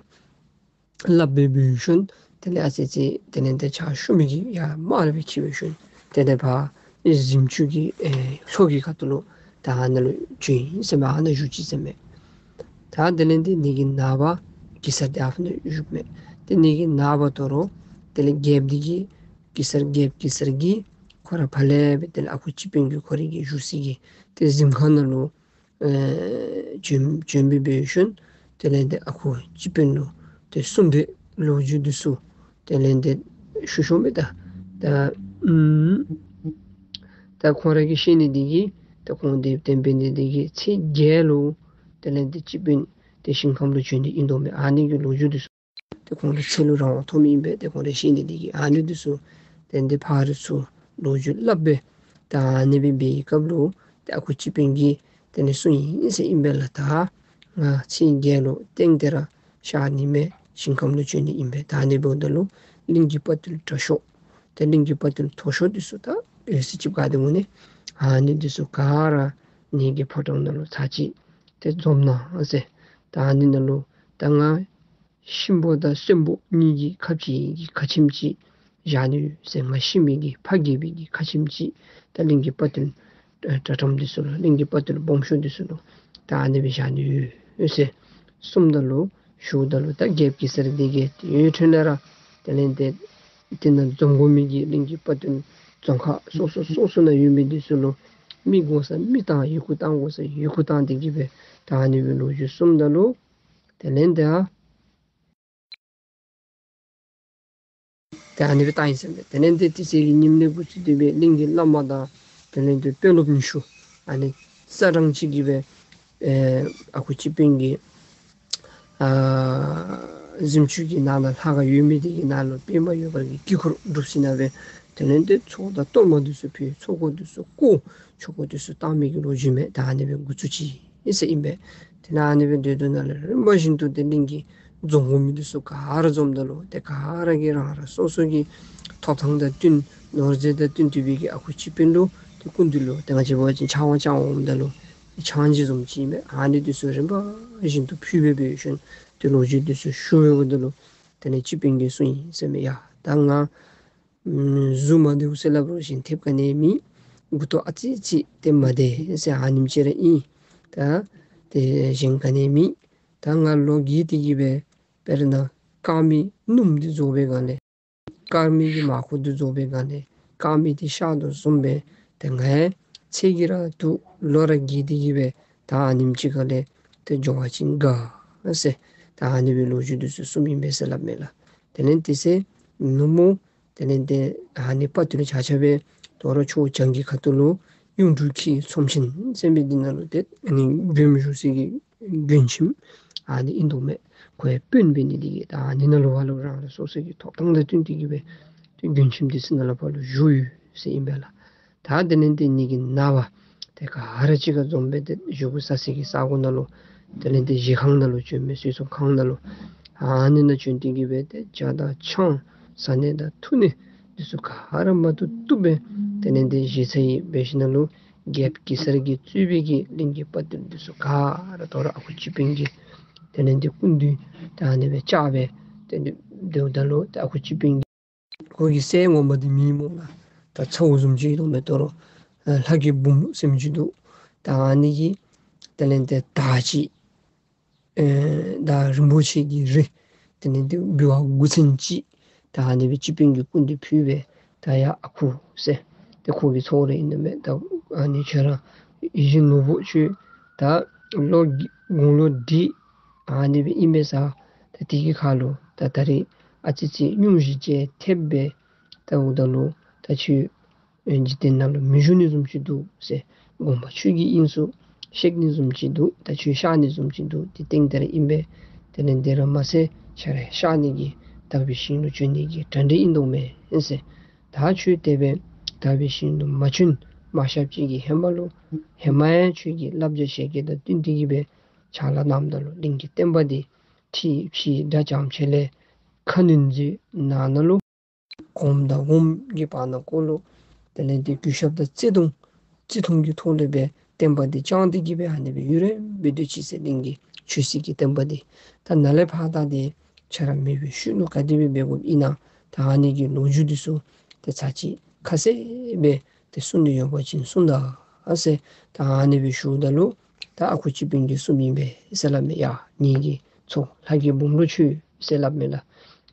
སླབ་སྦེ་འབད་ཞིནམ་དེ་ལས་ཨ་ཙི་ཅིག་དེ་ལས་ཏེ་ཕྱག་ཞུ་མི་གི་ཡར་མར་སྦེ་འཁྱིད་འབད་ཞིནམ་དེ་ལས་ཕར་གཟིམ་ཆུང་གི་ཨེ་ལྷོ་གི་ཁ་ཐུག་ལུ་ད་ཨ་ནཱ་ལུ་བྱོན་ཡི་ཟེར་མས། ཨ་ནཱ་བཞུགས་ཅི་ཟེར་མས། ད་དེ་ལས་ཏེ་དེ་གི་ནངས་པ་གེ་སར་འདི་ཨ་ཕི་ནང་བཞུགསཔ་མས། ཏེ་དེ་གི་ནངས་པ་དོ་རུང་དེ་ལས་རྒྱལཔོ་འདི་གིས་གེ་སར་རྒྱལཔོ་གེ་སར་གྱིས་ཁོ་ར་ཕར་ལས་སྦེ་དེ་ལས་ཨ་ཁུ་སྤྱི་དཔོན་གྱིས་ཁོ་རའི་གི་བཞུགས་སའི་གི་ཏེ་གཟིམ་ཁང་ནང་ལུ་ཨེ་བྱོན་བྱོན་སྦེ་འབད་ཞིནམ་དེ་ལས་ཏེ་ཨ་ཁུ་སྤྱི་དཔོན་ལུ་ཏེ་གསུངས་པའི་ལོ་རྒྱུས་འདི་ཚུ་དེ་ལས་ཏེ་ཞུ་ཞུཝ་མས། ད་ད་ཨུམ་ད་ཁོང་ར་གིས་ཤེས་ནི་འདི་གིས་ད་ཁོང་འདི་དེ་འབད་ནི་འདི་གིས་ཚེས་བརྒྱད་ལུ་དེ་ལས་ཏེ་སྤྱི་དཔོན་ཏེ་ཞིང་ཁམས་ལུ་བྱོན་ནི་ཨིན་དོ་མས། ཨ་ནི་གི་ལོ་རྒྱུས་འདི་ཚུ་ཏེ་ཁོང་ར་ཚེ་ལུ་རང་དབང་ཐོབ་མི་ཨིན་པས། ཏེ་ཁོང་ར་ཤེས་ནི་འདི་གིས་ཨ་ནི་འདི་ཚུ་ཏེ་འདི་ཕར་ཚུར་ལོ་རྒྱུས་སླབ་སྦེ་ད་ཨ་ནི་སྦེ་འབད་བའི་སྐབས་ལུ་ཏེ་ཨ་ཁུ་སྤྱི་དཔོན་གྱིས་དེ་ལས་གསུངས་ཡི་ཟེར་ཨིན་པས་ལགས། ད་ང་ཚེས་བརྒྱད་ལུ་ཏན་ཏན་ར་ཤར་ཉི་མའི་ཞིང་ཁམས་ལུ་བྱོན་ནི་ཨིན་པས། ད་ཨ་ནི་འབདཝ་ད་ལུ་གླིང་གི་དཔའ་བརྟུལ་དྲག་ཤོས་ཏེ་གླིང་གི་དཔའ་བརྟུལ་མཐོ་ཤོས་འདི་ཚུ་ད་ཡོད་ས་ཅིག་ག་ཏེ་འོང་ནི། ཨ་ནི་འདི་ཚུ་ག་ར་ངེ་གི་ཕོ་བྲང་ནང་ལུ་ཚར་གཅིག་ཏེ་འཛོམས་གནང་ཟེར། ད་ཨ་ནི་ནང་ལུ་ད་ང་གཤིན་པོ་དང་གསོན་པོ་གཉིས་ཀྱི་ཁ་ཕྱེ་གི་ཁ་ཆེམས་ཅིག་བཞག་ནི་ཡོད་ཟེར། ང་ཤི་མི་གི་ཕ་རྒས་པའི་གི་ཁ་ཆེམས་ཅིག་ད་གླིང་གི་དཔའ་བརྟུལ་དྲག་དྲག་དྲགས་འདི་ཚུ་ལུ་གླིང་གི་དཔའ་བརྟུལ་སྦོམ་ཤོས་འདི་ཚུ་ལུ་ད་ཨ་ནི་སྦེ་བཞག་ནི་ཡོད་ཟེར་གསུངམ་ད་ལུ་ཞུཝ་ད་ལུ་ད་རྒྱལཔོ་གེ་སར་འདི་གིས་ཡོད་ཐོན་ལས་ར་དེ་ལས་ཏེ་དེ་ནང་འཛོམས་དགོ་མི་གི་གླིང་གི་དཔའ་བརྟུལ་རྫོང་ཁག་སོ་སོ་སོ་སོ་ནང་ཡོད་མི་འདི་ཚུ་ལུ་མི་དགོ་ས་མི་བཏང་ཡི་གུ་བཏང་དགོ་ས་ཡི་གུ་བཏང་སྟེ་གི་སྦེ་ད་ཨ་ནི་སྦེ་ལོ་རྒྱུས་གསུངམ་ད་ལུ་དེ་ལས་ཏེ་ཨ་ཏེ་ཨ་ནི་སྦེ་བཏང་ཡི་ཟེར་མས། དེ་ལས་ཏེ་དེ་ཚེ་གི་ཉིནམ་ལས་འགོ་བཙུགས་ཏེ་སྦེ་གླིང་གི་བླ་མ་དང་དེ་ལས་ཏེ་དཔོན་སློབ་ཉི་ཤུ་ཨ་ནི་རྩ་གྲངས་ཅིག་གིས་སྦེ་ཨེ་ཨ་ཁུ་སྤྱི་དཔོན་གྱི་ཨ་གཟིམ་ཆུང་གི་ནང་ན་ལྷ་ཁང་ཡོད་མི་དེ་གི་ནང་ལུ་པདྨ་འོད་འབར་གྱི་དཀྱིལ་འཁོར་སྒྲུབ་ཞིནམ་ལས་སྦེ་དེ་ལས་ཏེ་ཚོགས་དང་གཏོར་མ་འདི་ཚུ་ཕུལ། ཚོགས་འཁོར་འདི་ཚུ་བསྐོར། ཆོས་འཁོར་འདི་ཚུ་བཏང་མི་གི་ལོ་རྒྱུས་མས། ད་ཨ་ནི་སྦེ་འགོ་བཙུགས་ཅི་ཨིན་ཟེར་ཨིན་པས། དེ་ལས་ཨ་ནི་སྦེ་སྡོད་དོ་ནང་ལས་རིམ་པ་བཞིན་དུ་ཏེ་གླིང་གི་རྫོང་དགོ་མི་འདི་ཚུ་ག་ར་འཛོམས་ད་ལུ་ཏེ་ག་ར་གིས་རང་རང་སོ་སོ་གི་ཐོབ་ཐང་དང་བསྟུན་ནོར་རྫས་དང་བསྟུན་ཏེ་སྦེ་གི་ཨ་ཁུ་སྤྱི་དཔོན་ལུ་ཏེ་སྐུ་མདུན་ལུ་ཏེ་ང་བཅས་འབད་བ་ཅིན་ཕྱག་དབང་བཅར་འོངམ་ད་ལུ་ཏེ་ཆང་ཅིག་བཟུམ་ཅིག་ཨིན་པས། ཨ་ནི་འདི་ཚུ་རིམ་པ་བཞིན་དུ་ཕུལ་སྦེ་འབད་ཞིནམ་ཏེ་ལོ་རྒྱུས་འདི་ཚུ་ཞུ་སྦེ་འབདཝ་ད་ལུ་དེ་ལས་སྤྱི་དཔོན་གྱིས་གསུངས་ཡི་ཟེར་མས། ཡ་ད་ང་ཨམ་གཟུགས་མ་བདེཝ་ཟེར་སླབ་རུང་གཞན་ཐེབས་ག་ནི་མེད། མགུ་ཏོ་ཨ་ཙི་ཅིག་ཏེ་མ་བདེ་ཟེར་ཨ་ནེམ་ཅིག་ར་ཨིན། ད་ཏེ་གཞན་ག་ནི་མེད། ད་ང་ལོ་རྒས་ཏེ་གི་སྦེ་དཔེར་ན་ དཀར་མེ་སྣུམ་འདི་རྫོགས་པའི་སྒང་ལས་དཀར་མེ་གི་མར་ཁུ་འདི་རྫོགས་པའི་སྒང་ལས་དཀར་མེ་འདི་གཤགས་དོ་བཟུམ་སྦེ་ཏེ་ང་ཡང་ཚེ་གི་ར་དུག་ལོ་ར་རྒས་ཏེ་གི་སྦེ་ད་ཨ་ནེམ་ཅིག་ཁ་ལས་ཏེ་འགྱོ་བ་ཅིན་དགའ་ཟེར་ད་ཨ་ནི་སྦེ་ལོ་རྒྱུས་འདི་ཚུ་གསུངམ་ཨིན་པས་ཟེར་སླབ་མས་ལགས། དེ་ལས་དེ་ཚེ་ནུབ་མོ་དེ་ལས་ཏེ་ཨ་ནི་དཔའ་བརྟུལ་ཆ་ཁྱབ་སྦེ་དོ་རུང་ཕྱོགས་བྱང་གི་ཁ་ཐུག་ལུ་གཡུང་དྲུང་ཁྱི་ཚོམས་ཆེན་ཟེར་མི་འདི་ནང་ལུ་ཏེ་ཨ་ནི་མགྱོནམ་བཞུགས་སའི་གི་མགྱོནམ་ཁྱིམ་ཨ་ནི་ཨིན་དོ་མས། ཁོ་ཡང་དཔོན་འབད་ནི་འདི་གིས་ད་ཨ་ནི་ནང་ལུ་ཕར་ལུ་རང་རང་སོ་སོ་གི་ཐོབ་ཐང་དང་བསྟུན་ཏེ་གི་སྦེ་ཏེ་མགྱོནམ་ཁྱིམ་འདི་ཚུ་ནང་ལུ་ཕར་ལུ་བཞུགས་ཡོད་ཟེར་ཨིན་པས་ལགས། ད་དེ་ལས་ཏེ་ཨ་ནི་གི་ནངས་པ་ཏེ་ག་ར་གཅིག་ཁར་འཛོམས་སྦེ་ཏེ་བཞེས་སྒོ་ཟ་སའི་གི་ས་གོ་ནང་ལུ་དེ་ལས་ཏེ་བཞེས་ཁང་ནང་ལུ་བྱོན་མི་ཟས་ཚོང་ཁང་ནང་ལུ་ཨ་ནི་ནང་བྱོན་ཏེ་གི་སྦེ་ཏེ་ཇ་དང་ཆང་ཟ་ནི་དང་འཐུང་ནི་འདི་ཚུ་ག་ར་མ་བཏུབ་བཏུབ་སྦེ་དེ་ལས་ཏེ་བཞེས་ཚར་ཡི། འབད་ཞིནམ་ལས་རྒྱལཔོ་གེ་སར་གྱིས་གཙོས་པའི་གི་གླིང་གི་དཔའ་བརྟུལ་འདི་ཚུ་ག་ར་དོ་རུང་ཨ་ཁུ་སྤྱི་དཔོན་གྱི་དེ་ལས་ཏེ་སྐུ་མདུན་ད་ཨ་ནི་སྦེ་བཅར་སྦེ་ཏེ་སྡོདཔ་ད་ལུ་ཏེ་ཨ་ཁུ་སྤྱི་དཔོན་གྱིས་ཁོ་གི་སྲས་ངོ་མ་འདི་མེད་སྨོ་ལགས། ད་ཚ་བོ་བཟུམ་ཅིག་འདུག་མས། དོ་རུང་ལྷ་གི་འབུམ་ཟེར་མི་ཅིག་འདུག། ད་ཨ་ནི་གིས་དེ་ལས་ཏེ་དར་ཅིག་ཨེ་ད་རིན་པོ་ཆེ་གི་རི་དེ་ལས་ཏེ་འབུལ་བ་དགུ་ཚན་ཅིག་ད་ཨ་ནི་སྦེ་སྤྱི་དཔོན་གྱི་སྐུ་མདུན་ཕུལ་སྦེ་ད་ཡ་ཨ་ཁུ་ཟེར་ཏེ་ཁོ་གི་ཚ་བོ་ར་ཨིན་ནི་མས། ད་ཨ་ནི་ཁྱོད་ར་ཡིད་བཞིན་ནོར་བུ་ཁྱོད་ད་ལོ་དགུང་ལོ་བགྲེས་ཨ་ནི་སྦེ་ཨིན་པས་ཟེར། ད་དེ་གི་ཁར་ལུ་ད་ད་རེས་ཨ་ཙི་ཅིག་སྙུང་གཞི་ཅིག་ཐེབས་སྦེ་ད་འོངམ་ད་ལུ་ད་ཁྱོད་ཨེ་འཇིག་རྟེན་ནང་ལུ་མི་བཞུགས་ནི་བཟུམ་ཅིག་འདུག་ཟེར། དགོངས་པ་ཆོས་ཀྱི་དབྱིངས་སུ་གཤེགས་ནི་བཟུམ་ཅིག་འདུག། ད་ཁྱོད་གཤགས་ནི་བཟུམ་ཅིག་འདུག། དེ་ཏན་ཏན་ར་ཨིན་པས། དེ་ལས་དེ་ར་མ་ཚད་ཁྱོད་ར་གཤགས་ནི་གི་དག་པའི་ཞིང་ལུ་བྱོན་ནི་གི་གྲ་སྒྲིག་ཨིན་དོ་མས་ཟེར། ད་ཁྱོད་དེ་སྦེ་དག་པའི་ཞིང་ལུ་མ་བྱོན་མ་གཤགས་ཅིག་གི་ཧེ་མ་ལུ་ཧེ་མ་ཡང་ཁྱོད་ཀྱི་བསླབ་བྱ་ཞལ་བཀོད་དང་བསྟུན་ཏེ་གི་སྦེ་ཕྱག་ལཱ་གནངམ་ད་ལུ་གླིང་གི་བསྟན་པ་འདི་འཁྲིགས་ཕྱིས་དགྲ་འཇམ་ཅིག་ལས་ཁ་གནོན་མཛད་གནང་ནུག་ལོ། གོངམ་དང་འོགམ་གྱི་བར་ན་ཀོ་ལུ་དེ་ལས་ཏེ་གུས་ཞབས་དང་བརྩི་མཐོང་བརྩི་མཐོང་གི་ཐོག་ལས་སྦེ་བསྟན་པ་འདི་བསྐྱངས་ཏེ་གི་སྦེ་ཨ་ནི་སྦེ་ཡུན་རིངམོ་སྦེ་སྡོད་ཅི་ཟེར། གླིང་གི་ཆོས་སྲིད་ཀྱི་བསྟན་པ་འདི་ད་ནཱ་ལས་ཕར་ད་འདི་ཁྱོད་ར་མེད་པའི་ཤུལ་ལུ་ག་དེ་སྦེ་འབད་དགོཔ་ཨིན་ན། ད་ཨ་ནི་གི་ལོ་རྒྱུས་འདི་ཚུ་ཏེ་ཚར་གཅིག་ཁ་གསལ་སྦེ་ཏེ་གསུང་ནི་ཡོད་པ་ཅིན་གསུང་ད་ཟེར། ད་ཨ་ནི་སྦེ་ཞུཝ་ད་ལུ་ད་ཨ་ཁུ་སྤྱི་དཔོན་གྱིས་གསུངམ་ཨིན་པས་ཟེར་སླབ་མས། ཡ་ངེ་གི་ཚ་བོ་ལྷ་གི་འབུམ་ལུ་ཁྱོད་ཟེར་སླབ་མས་ལགས།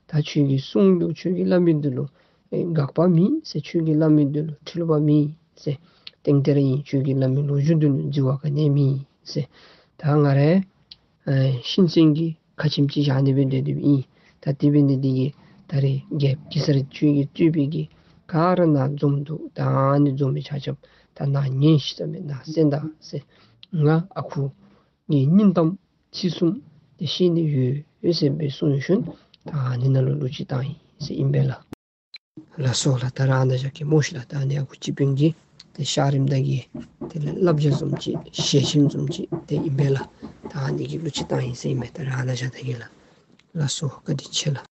ད་ཁྱོད་ཀྱིས་གསུངས་འདུག། ཁྱོད་ཀྱིས་སླབ་མི་འདི་ལུ་ཨེ་དགག་པ་མེད་ཟེར། ཁྱོད་ཀྱིས་སླབ་མི་འདི་ལུ་འཁྲུལ་པ་མེད་ཟེར། ཏན་ཏན་ར་ཨིན། ཁྱོད་ཀྱིས་སླབ་མི་ལོ་རྒྱུས་འདི་ལུ་འཛོལ་བ་ག་ནི་མེད་ཟེར། ད་ང་ར་ཨེ་ཤིང་ཚན་གྱི་ཁ་ཆེམས་ཅིག་བཞག་ནི་སྦེ་སྡོད་སྡོདཔ་ཨིན། ད་དེ་འབད་ནི་འདི་གིས་ད་རེས་རྒྱལཔོ་གེ་སར་ཁྱོད་ཀྱིས་གཙོས་པའི་གི་ག་ར་ནཱ་འཛོམས་འདུག། ད་ཨ་ནི་འཛོམས་མི་ཆ་ཁྱབ་ད་ནཱ་ཉན་ཤིག་ཟེར་མས། ནཱ་གསན་ད་ཟེར། ང་ཨ་ཁུ་ངེའི་སྙིང་གཏམ་ཚིག་གསུམ་དེ་བཤད་ནི་ཡོད་ཟེར་སྦེ་གསུངས་ཞིནམ་ད་ཨ་ནི་ནང་ལུ་ལུ་ཅིག་བཏང་ཡི་ཟེར་ཨིན་པས་ལགས། ལགས་སོ་ལགས། ད་རེས་ཨ་ནཱ་བཞག་གེ་སྨོ་ཤིག་ལགས། ད་ཨ་ནི་ཨ་ཁུ་སྤྱི་དཔོན་གྱི་ཏེ་བཤད་རིམ་དང་གི་དེ་ལས་བསླབ་བྱ་བཟུམ་ཅིག་ཞལ་ཆེམས་བཟུམ་ཅིག་དེ་ཨིན་པས་ལགས། ད་ཨ་ནི་གི་ལུ་ཅིག་བཏང་ཡི་ཟེར་ཨིན་པས། ད་རེས་ཨ་ནཱ་བཞག་ད་གེ་ལགས། ལགས་སོ། བཀའ་དྲིན་ཆེ་ལགས།